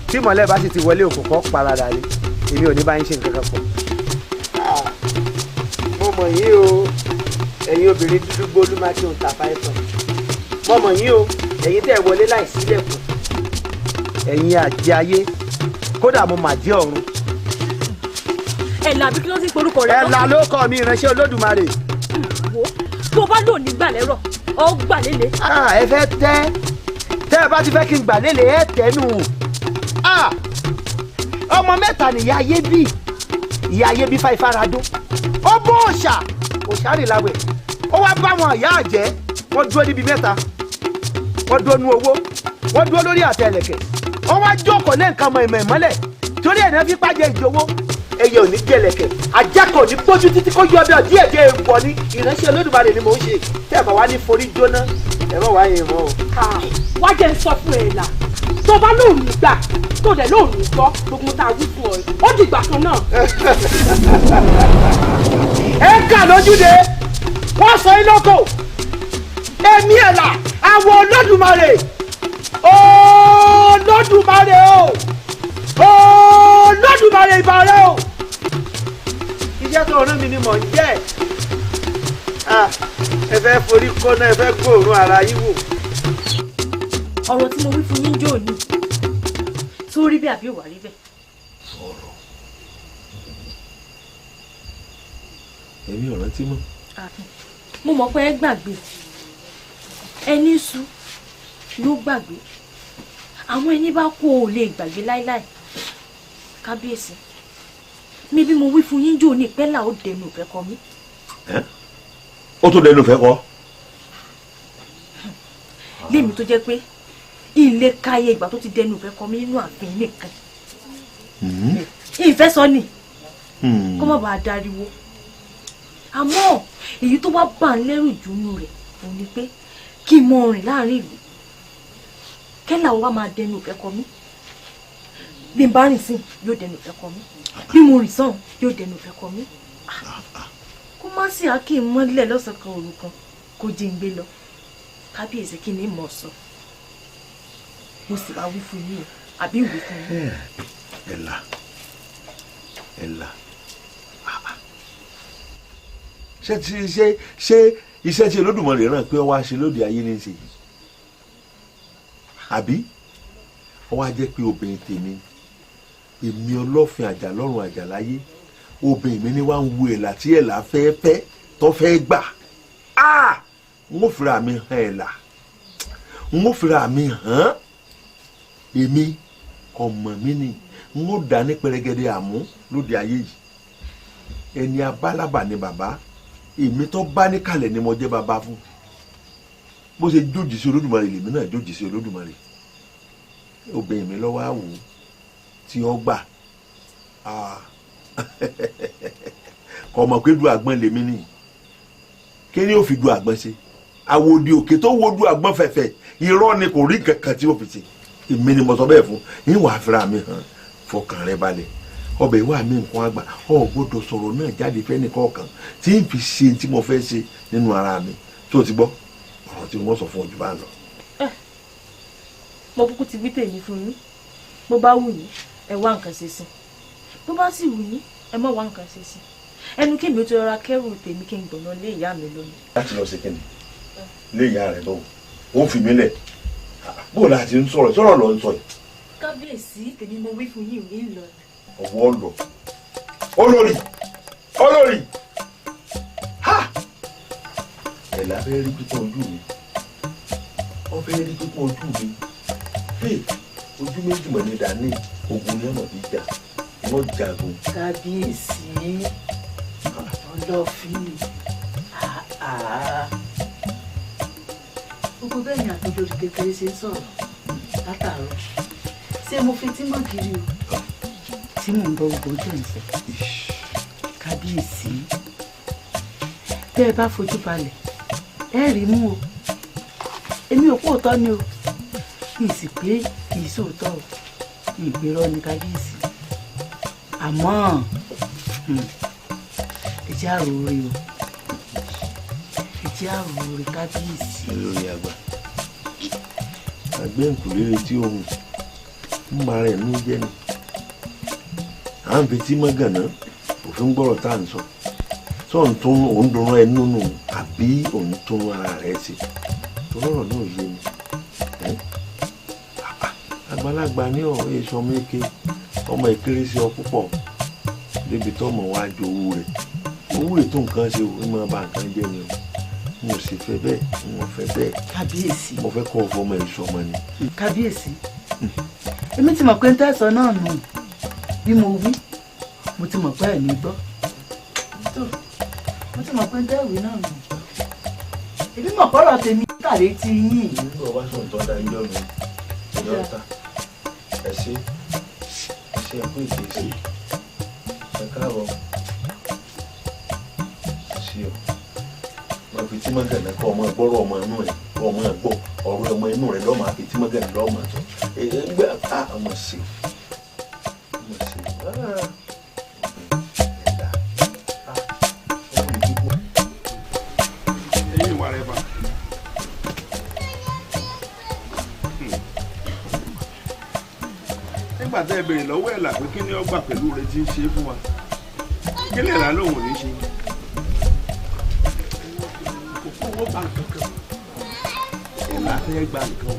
Tí ìmọ́lẹ̀ bá sì ti wọlé, òkùnkùn paradà ni. Èmi ò ní bá yín ṣe nǹkan kan pọ̀. Mo mọ̀ yín o, ẹ̀yin obìnrin dúdú gbólú máa kí n ta fáìfọ̀n. Mo mọ̀ yín o, ẹ̀yin tẹ́ ẹ wọlé láì sílẹ̀kùn. Ẹ̀yin àjẹ́ ayé, kódà mo mà jẹ́ ọ̀run. Ẹ̀là, àbí kí ló ti ń porúkọ rẹ̀? Ẹ̀là ló kọ́ mi, ìránṣẹ́ Olódùmarè. Wo, tó o bá lò ní gbà lẹ́rọ̀, ọ gbà lélẹ̀. Ẹ fẹ́ tẹ́, tẹ́ ẹ bá ti fẹ́ kí n gbà lélẹ̀, ẹ tẹ́nu. Ọmọ mẹ́ta nìyá ayé bí, ìyá ayé bí fáifáradó. Ó bó òòṣà, òòṣà rè láwẹ̀. Ó wá bá wọn ìyá àjẹ́, wọ́n dúró níbi mẹ́ta. Wọ́n dúró nú owó, wọ́n dúró lórí àtẹ ẹlẹ̀kẹ̀. Wọ́n wá jókòó lé nǹkan mọ̀ ìmọ̀ ìmọ́lẹ̀ torí ẹ̀ náà fi pàjẹ́ ìjòwó. Ẹyẹ ò ní jẹlẹ̀kẹ̀, ajá kan ò ní gbójú títí kó yọ ọbẹ̀ díẹ̀ díẹ̀. Èèwọ̀ ni. Ìránṣẹ́ Olódùmarè ni mò ń ṣe. Tẹ́ ẹ̀ bá wá ní forí jóná, ẹ mọ̀ wá yẹn mọ́ o. Wá jẹ́ ń sọ fún ẹ là, tó bá lóun ní gbà, tó dẹ̀ lóun ní gbọ́ gbogbo tá a wí fún ọ, ó dìgbà kan náà. Ẹ kà lójúde, wọ́n sọ yín lóko. Èmi Ẹ̀là, àwọn Olódùmarè, Olódùmarè o, Olódùmarè, ìbà rẹ o. Iṣẹ́ tó rán mi ni mò ń jẹ́. Ẹ fẹ́ forí kọ́ná, ẹ fẹ́ gbóòórùn ara yín wò. Ọ̀rọ̀ tí mo wí fún yín jò ní tó rí bẹ́ẹ̀ àbí ò wá rí bẹ́ẹ̀? Ọ̀rọ̀ èmi ò rántí mọ́. Mo mọ̀ pé ẹ gbàgbé. Ẹni sú ló gbàgbé, àwọn ẹni bá kó o lè gbàgbé láíláì. Kábíyèsí mi, bí mo wí fún yín jò ní ìpẹ́là, ó dẹnu ìfẹ́ kọ mí. Ó tún dẹnu ìfẹ́ kọ. Lémi tó jẹ́ pé ilé káyé ìgbà tó ti dẹnu ìfẹ́ kọ mí nínú ààfin nìkan, ìfẹ́ sọ ni kó má bàa dariwo. Àmọ́ èyí tó wá bà ń lẹ́rù jù nù rẹ̀ òun ni pé kí n mọ rìn láàrin ìlú, kẹ́là wa máa dẹnu ìfẹ́ kọ mí. Bí n bá rìn sí, yóò dẹnu ìfẹ́ kọ mí. Bí mo rìn sàn, yóò dẹnu ìfẹ́ kọ mí. Kó má sì á kí n mọ́lẹ̀ lọ́sàn-án kan òru kan kó jí n gbé lọ. Kábíyèsí, kí ni mọ̀ sọ? Mo sì wá wí fún yín o, àbí ìwé fún yín? Ẹ̀là ẹ̀là, ṣé ti ṣe ṣé iṣẹ́ tí Olódùmarè rán pé ó wá ṣe lóde ayé ní í ṣe yìí, àbí ó wá jẹ́ pé obìnrin tèmi, èmi Ọlọ́fin Àjàlọ́run Àjàláyé, obìnrin mi ni wá ń wo ẹ̀là tí ẹ̀là fẹ́ fẹ́ tó fẹ́ gbà. N ó fira mi hàn ẹ̀là, n ó fira mi hàn, èmi ọmọ mi ni n ó dá ní pẹrẹgẹdẹ àmú lóde ayé yìí. Ẹni abálábà ni bàbá, èmi tó bá ní kalẹ̀ ni mo jẹ́ bàbá fún. Bó ṣe jójì sí Olódùmarè lèmi náà jójì sí Olódùmarè. Obìnrin mi lọ́wọ́ àwò tí ó gbà kò mọ̀ pé du àgbọn lèmi ni. Kí ni ó fi du àgbọn ṣe? Àwòdì òkè tó wo du àgbọn fẹ̀fẹ̀, irọ́ ni, kò rí kankan tí ó fi ṣe. Èmi ni mo sọ bẹ́ẹ̀ fún yín, wàá fira mi hàn. Fọkàn rẹ balẹ̀, ọbẹ̀ ìwà mi nǹkan àgbà, ọ gbọ́dọ̀ sọ̀rọ̀ náà jáde fẹ́ nìkan kan tí n fi ṣe tí mo fẹ́ ṣe nínú ara mi. Tó o ti gbọ́ ọ̀rọ̀ tí wọ́n sọ fún ojú bá ń lọ. Mo kúkú ti wí tèmi fún yín, bó bá wù yín ẹ wá nǹkan ṣe sí, bó bá sì wù yín ẹ má wá nǹkan ṣe sí. Ẹnu kí mi ó ti rọra kẹ́rù tèmi kí n gbọ̀nà lé ìyá mi lónìí. Láti lọ sí kíni lé ìyá rẹ bọ́wọ́ ó fi mí lẹ̀, bó o láti ń sọ̀rọ̀ sọ̀rọ̀ lọ ń sọ yìí. Kábíyèsí, tèmi mo wí fún yín, ìwé ń lọ. Ọwọ́ lọ olórí olórí ha, ẹ̀là fẹ́ rí pípọ́n ojú mi, wọ́n fẹ́ rí pípọ́n ojú mi. Ojú méjì mọ̀ ní dání, ogun ní ọmọ bíi jà, wọ́n jagun. Kábíyèsí Ọlọ́fin, gbogbo bẹ́ẹ̀ ni àtọ́jọ́ kékeré ṣe ń sọ̀rọ̀ látàárọ̀, ṣé mo fi tí mọ̀ kiri o tí mò ń bọ gbogbo ojú ẹ̀ ń sọ. Kábíyèsí, tẹ́ ẹ bá fojú balẹ̀ ẹ rí mú o. Èmi ò kó òótọ́ ni o, kì í sì pé kì í sóòótọ́ o, kì í gbérọ́ ni kábíyèsí. Àmọ́ ẹ jẹ́ àròore o, ẹ jẹ́ àròore kábíyèsí. Lórí àgbà àgbẹ̀ nkùlé retí ohun ń bara ẹ̀ ní jẹ́ ni à ń fetí mọ́ gànà, òfin gbọ́rọ̀ tá à ń sọ sọ ń tún òun dùnrún ẹ nínú àbí òun tún ara rẹ̀ ṣe, tọ́rọ̀ náà yé mi. Àgbàlagbà ní ọ̀ èso ọmọ èké, ọmọ ìkéré sí ọ púpọ̀ débi tó ọmọ wa ju owó rẹ̀, owó ètò nǹkan ṣe òun máa ba nǹkan jẹ́ ni o. Mo sì fẹ́ bẹ́ẹ̀, mo fẹ́ bẹ́ẹ̀. Kábíyèsí, mo fẹ́ kọ́ ọ̀fọ̀ ọmọ èso ọmọ ni. Kábíyèsí, èmi ti mọ̀ pé ń tẹ̀sán náà nù bí mo wí, mo ti mọ̀ pé ẹ̀ ní gbọ́, mo ti mọ̀ pé ń tẹ̀wé náà nù, èmi mọ̀ kọ́rọ̀ tèmi kàlé ti yín. Nígbà wàá sọ̀rọ̀ tó da ẹjọ́ mi ìjọ ta ẹ ṣe ẹ ṣe ẹkú ìgbésí ẹ káàbọ̀ ẹ ṣe o. Máa fi tí mọ́gànnà kọ́ ọmọ gbọ́rọ̀ ọmọ inú rẹ̀ kọ́ ọmọ gbọ́ ọ̀rọ̀ ọmọ inú rẹ̀ lọ́mọ àfi tí mọ́gànnà lọ́mọ tó ẹ gbé ọmọ sí ọmọ sí. Ẹ̀yin ìwà rẹ̀ bá. Nígbà tẹ́ ẹ béèrè lọ́wọ́ ẹ̀là pé kí ni ó gbà pẹ̀lú rẹ tí ń ṣe fún wa, kí lè rà lóhùn ní ṣe. Kò kówó bá nǹkan kan, ẹ̀là fẹ́ gba nǹkan o,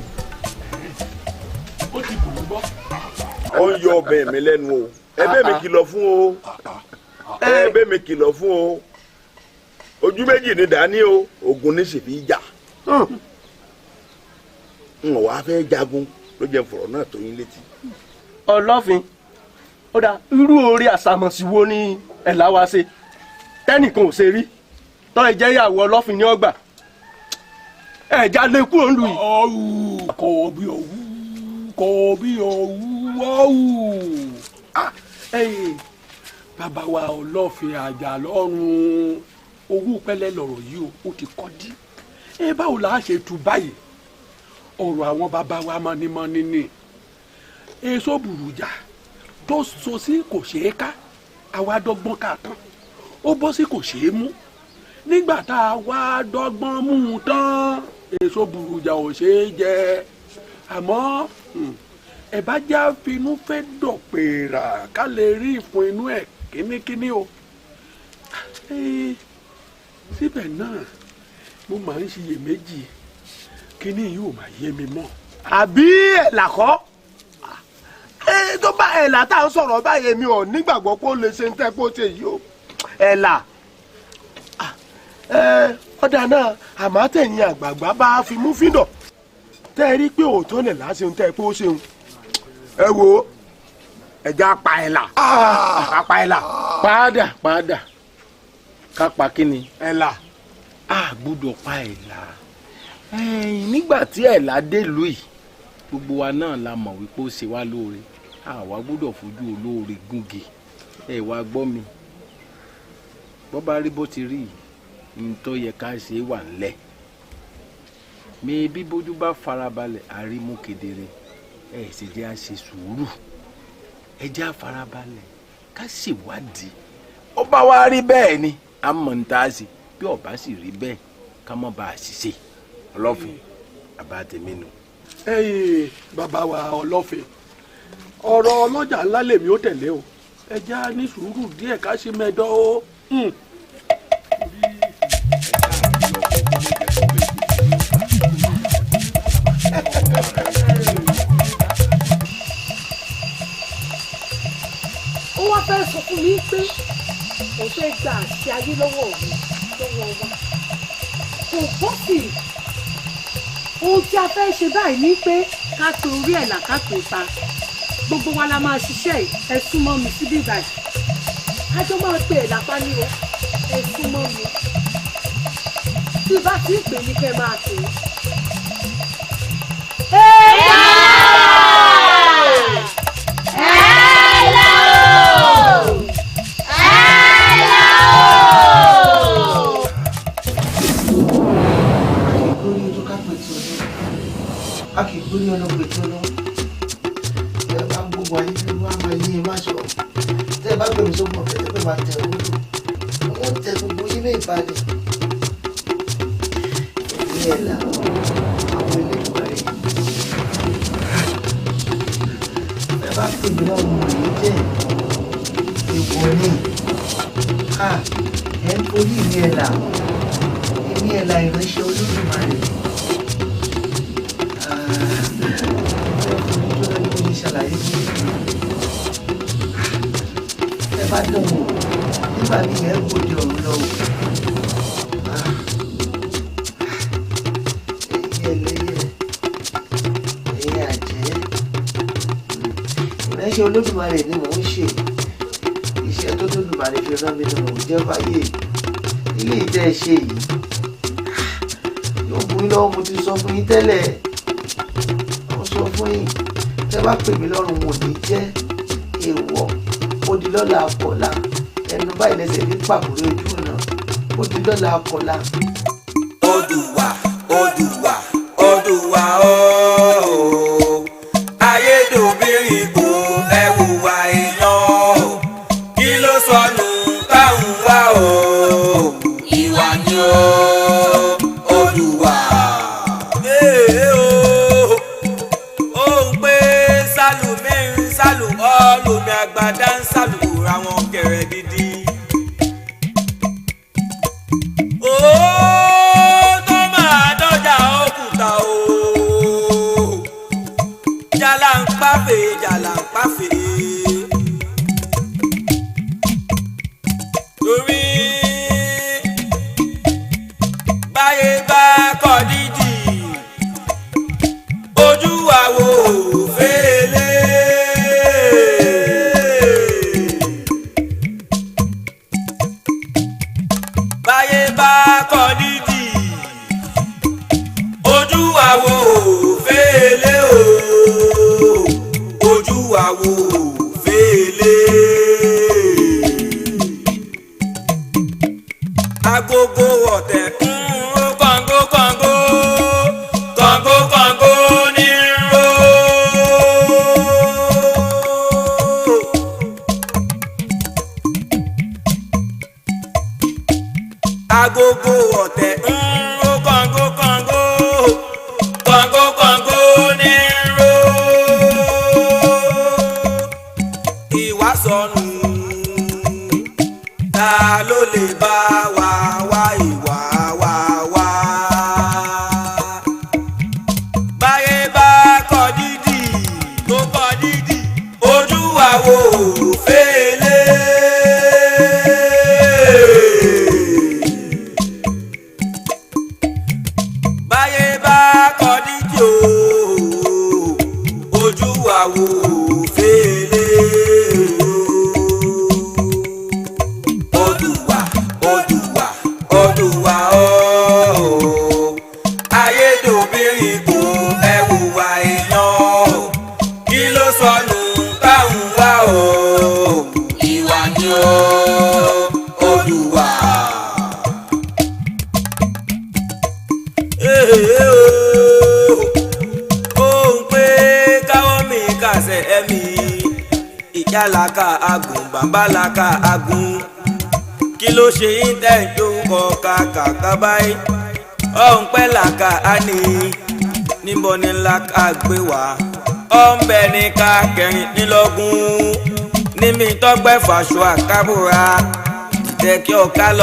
ó ti bù ú gbọ́. Ó ń yọ ọbẹ̀ mi lẹ́nu o, ẹbẹ̀ mi kìlọ̀ fún o, ẹbẹ̀ mi kìlọ̀ fún o, ojú méjì ni dání o, ogun ní sì fi jà, n ò wá fẹ́ jagun ló jẹ́ fọ̀rọ̀ náà tó yín létí. Ọlọ́fin, ó dá irú orí àsàmọ̀sí wo ni ẹ̀là wa ṣe tẹ́nìkan ò ṣe rí tọ́ ẹ jẹ́ ìyàwó Ọlọ́fin ní ọgbà ẹ̀ já lé kúrò ń lu yìí. Ọ̀wù kò bí òwú kò bí òwú ọ̀wù. Bàbá wa Ọlọ́fin Àjàlọ́run, owó pẹ́lẹ́ lọ̀rọ̀ yìí o, ó ti kọ́ dí. Ẹ báwo la ṣe tu báyìí? Ọ̀rọ̀ àwọn bàbá wa mọ́nímọ́ní ni èso burújà tó so sí kò ṣeé ká, àwa dọ́gbọ́n ká tán, ó bọ́ sí kò ṣeé mú. Nígbà tá a wá dọ́gbọ́n mú un tán, èso burújà ò ṣeé jẹ. Àmọ́ Ẹ bá já finú fẹ́ dọ̀pẹ̀rà ká lè rí ìfun inú ẹ̀ kínníkínní o. Síbẹ̀ náà mo máa ń ṣiyèméjì, kínní yìí ò máa yé mi mọ́. Àbí ẹ̀là kọ́? Tó bá ẹ̀là tá à ń sọ̀rọ̀ báyìí, mi ò nígbàgbọ́ pé ó lè ṣe ń tẹ́ kó ṣe yìí o. Ẹ̀là ọ̀dà náà, àmọ́ tẹ̀yìn àgbààgbà bá fi mú fíndọ̀ tẹ́ ẹ rí pé òótọ́ lẹ̀ láṣẹ ń tẹ́ pé ó ṣeun. Ẹ wo, ẹja pa ẹ̀là, pa ẹ̀là. Padà padà, ká pa kí ni? Ẹ̀là. A gbọ́dọ̀ pa ẹ̀là. Nígbà tí ẹ̀là dé ìlú yìí, gbogbo wa náà la mọ̀ wípé ó ṣe wá lóore. Àwa gbọ́dọ̀ fojú olóore gúnge. Ẹ wá gbọ́ mi, bọ́ bá rí bó ti rí yìí, n tó yẹ ká ṣe wà ńlẹ̀. Mi bí bójú bá farabalẹ̀, àrímú kedere. Ẹ sì jẹ́ à ṣe sùúrù, ẹ jẹ́ à farabalẹ̀ ká ṣèwádìí. Ó bá wá rí bẹ́ẹ̀ ni a mọ̀ ń tá a ṣe, bí ó bá sì rí bẹ́ẹ̀ ká mọ̀ bá a ṣiṣẹ́. Ọlọ́fin, àbá tèmi nù. Ẹ̀yin bàbá wa Ọlọ́fin, ọ̀rọ̀ ọlọ́jà ńlá lèmi ó tẹ̀lé o. Ẹ jẹ́ à ní sùúrù díẹ̀ ká ṣe mẹ́dọ́ o. Ó wá fẹ́ sọ fún mi pé òun fẹ́ gba àṣẹ ayé lọ́wọ́ mi, lọ́wọ́ wa. Kò bọ́ sí i. Ohun tí a fẹ́ ṣe báyìí ni pé ká pe orí ẹ̀ là, ká pè pa. Gbogbo wa la máa ṣiṣẹ́ yìí. Ẹ súnmọ́ mi síbí báyìí. A jọ máa pe ẹ̀ lápá ní o. Ẹ súnmọ́ mi. Tí bá ti ń pè ní kẹ́ máa pè é. A kì í gbórí ọlọ́pẹ̀ tó lọ. Tẹ́ ẹ bá ń gbógun ayé nínú wa máa yí ẹ má sọ. Tẹ́ ẹ bá gbẹ̀mí sógun ọ̀fẹ́, tẹ́ pé máa tẹ owó lò. Wọ́n tẹ gbogbo yín ní ìbàdàn. Èmi ẹ̀ là àwọn eléyìí rẹ̀. Ẹ bá pè mí lọ́wọ́ mọ̀ ní jẹ́ èèwọ̀ ni. Ẹ ń forí mi ẹ̀ là. Èmi ẹ̀ là ìránṣẹ́ Olódùmarè. Ṣàlàyé fún mi. Ẹ bá dán wò nígbà míì, ẹ gbòde ọ̀run lọ wò. Ẹ̀yin ẹlẹ́yẹ, ẹ̀yin àjẹ́, ìránṣẹ́ Olódùmarè ni mò ń ṣe. Iṣẹ́ tó Olódùmarè fi rán mi ni mò ń jẹ́ fáyé. Ilé ìtẹ́ ẹ ṣe yìí yóò bù yín lọ́wọ́. Mo ti sọ fún yín tẹ́lẹ̀, mo sọ fún yín, tẹ́ bá pè mí lọ́rùn wọn ò ní jẹ́ èèwọ̀. Ó di lọ́la akọ̀la, ẹnu báyìí lẹ́sẹ̀ ní pàkúrẹ́ ojú ọ̀nà. Ó di lọ́la akọ̀la. Odùwà, Odùwà, Odùwà ooo, ayédòbírí kò ẹwùwà èèyàn, kí ló sọnù táwọn wá o? Ìwà ni o, Odùwà. Ó ń pé sálùmí ń sálù ọ́ lómi àgbàdá ń sálù ra wọn kẹrẹ dídí. Ó tó máa dọ́jà òkúta o, jàlá ń pàfẹ́, jàlá ń pàfẹ́. Torí báyé bá kọ́ dídì, ojú àwo fèlè. Báyé bá kọ́ dídì, ojú àwo fèlè o, ojú àwo fèlè. Agogo ọ̀tẹ̀ ń ro kàngó kàngó kàngó kàngó ní ro. Agogo ọ̀tẹ̀ ń ro kàngó kàngó kàngó kàngó ní ro. àwo fèlè. Báyé bá kọ́ díjì o, ojú àwo fèlè. Odùwà, Odùwà, Odùwà ooo. Ayédòbírin kò ẹwùwà èèyàn o. Kí ló sọnù táwọn wá o? Ìwà ni o, Odùwà. Ee o, ó ń pé káwọ́ mi kàṣẹ ẹ̀mí. Ìyá làkà agùn, bàbá làkà agùn. Kí ló ṣe yín tẹ́ ń dórúkọ kàkàkà báyìí? Ọ̀hún pẹ́ làkà á ní, níbo ni làkà gbé wá? Ọ̀nbẹ ní ká 26 níbi tọ́gbẹ́ fàṣọ àkábùrà tẹ̀ kí ọ̀ká lọ.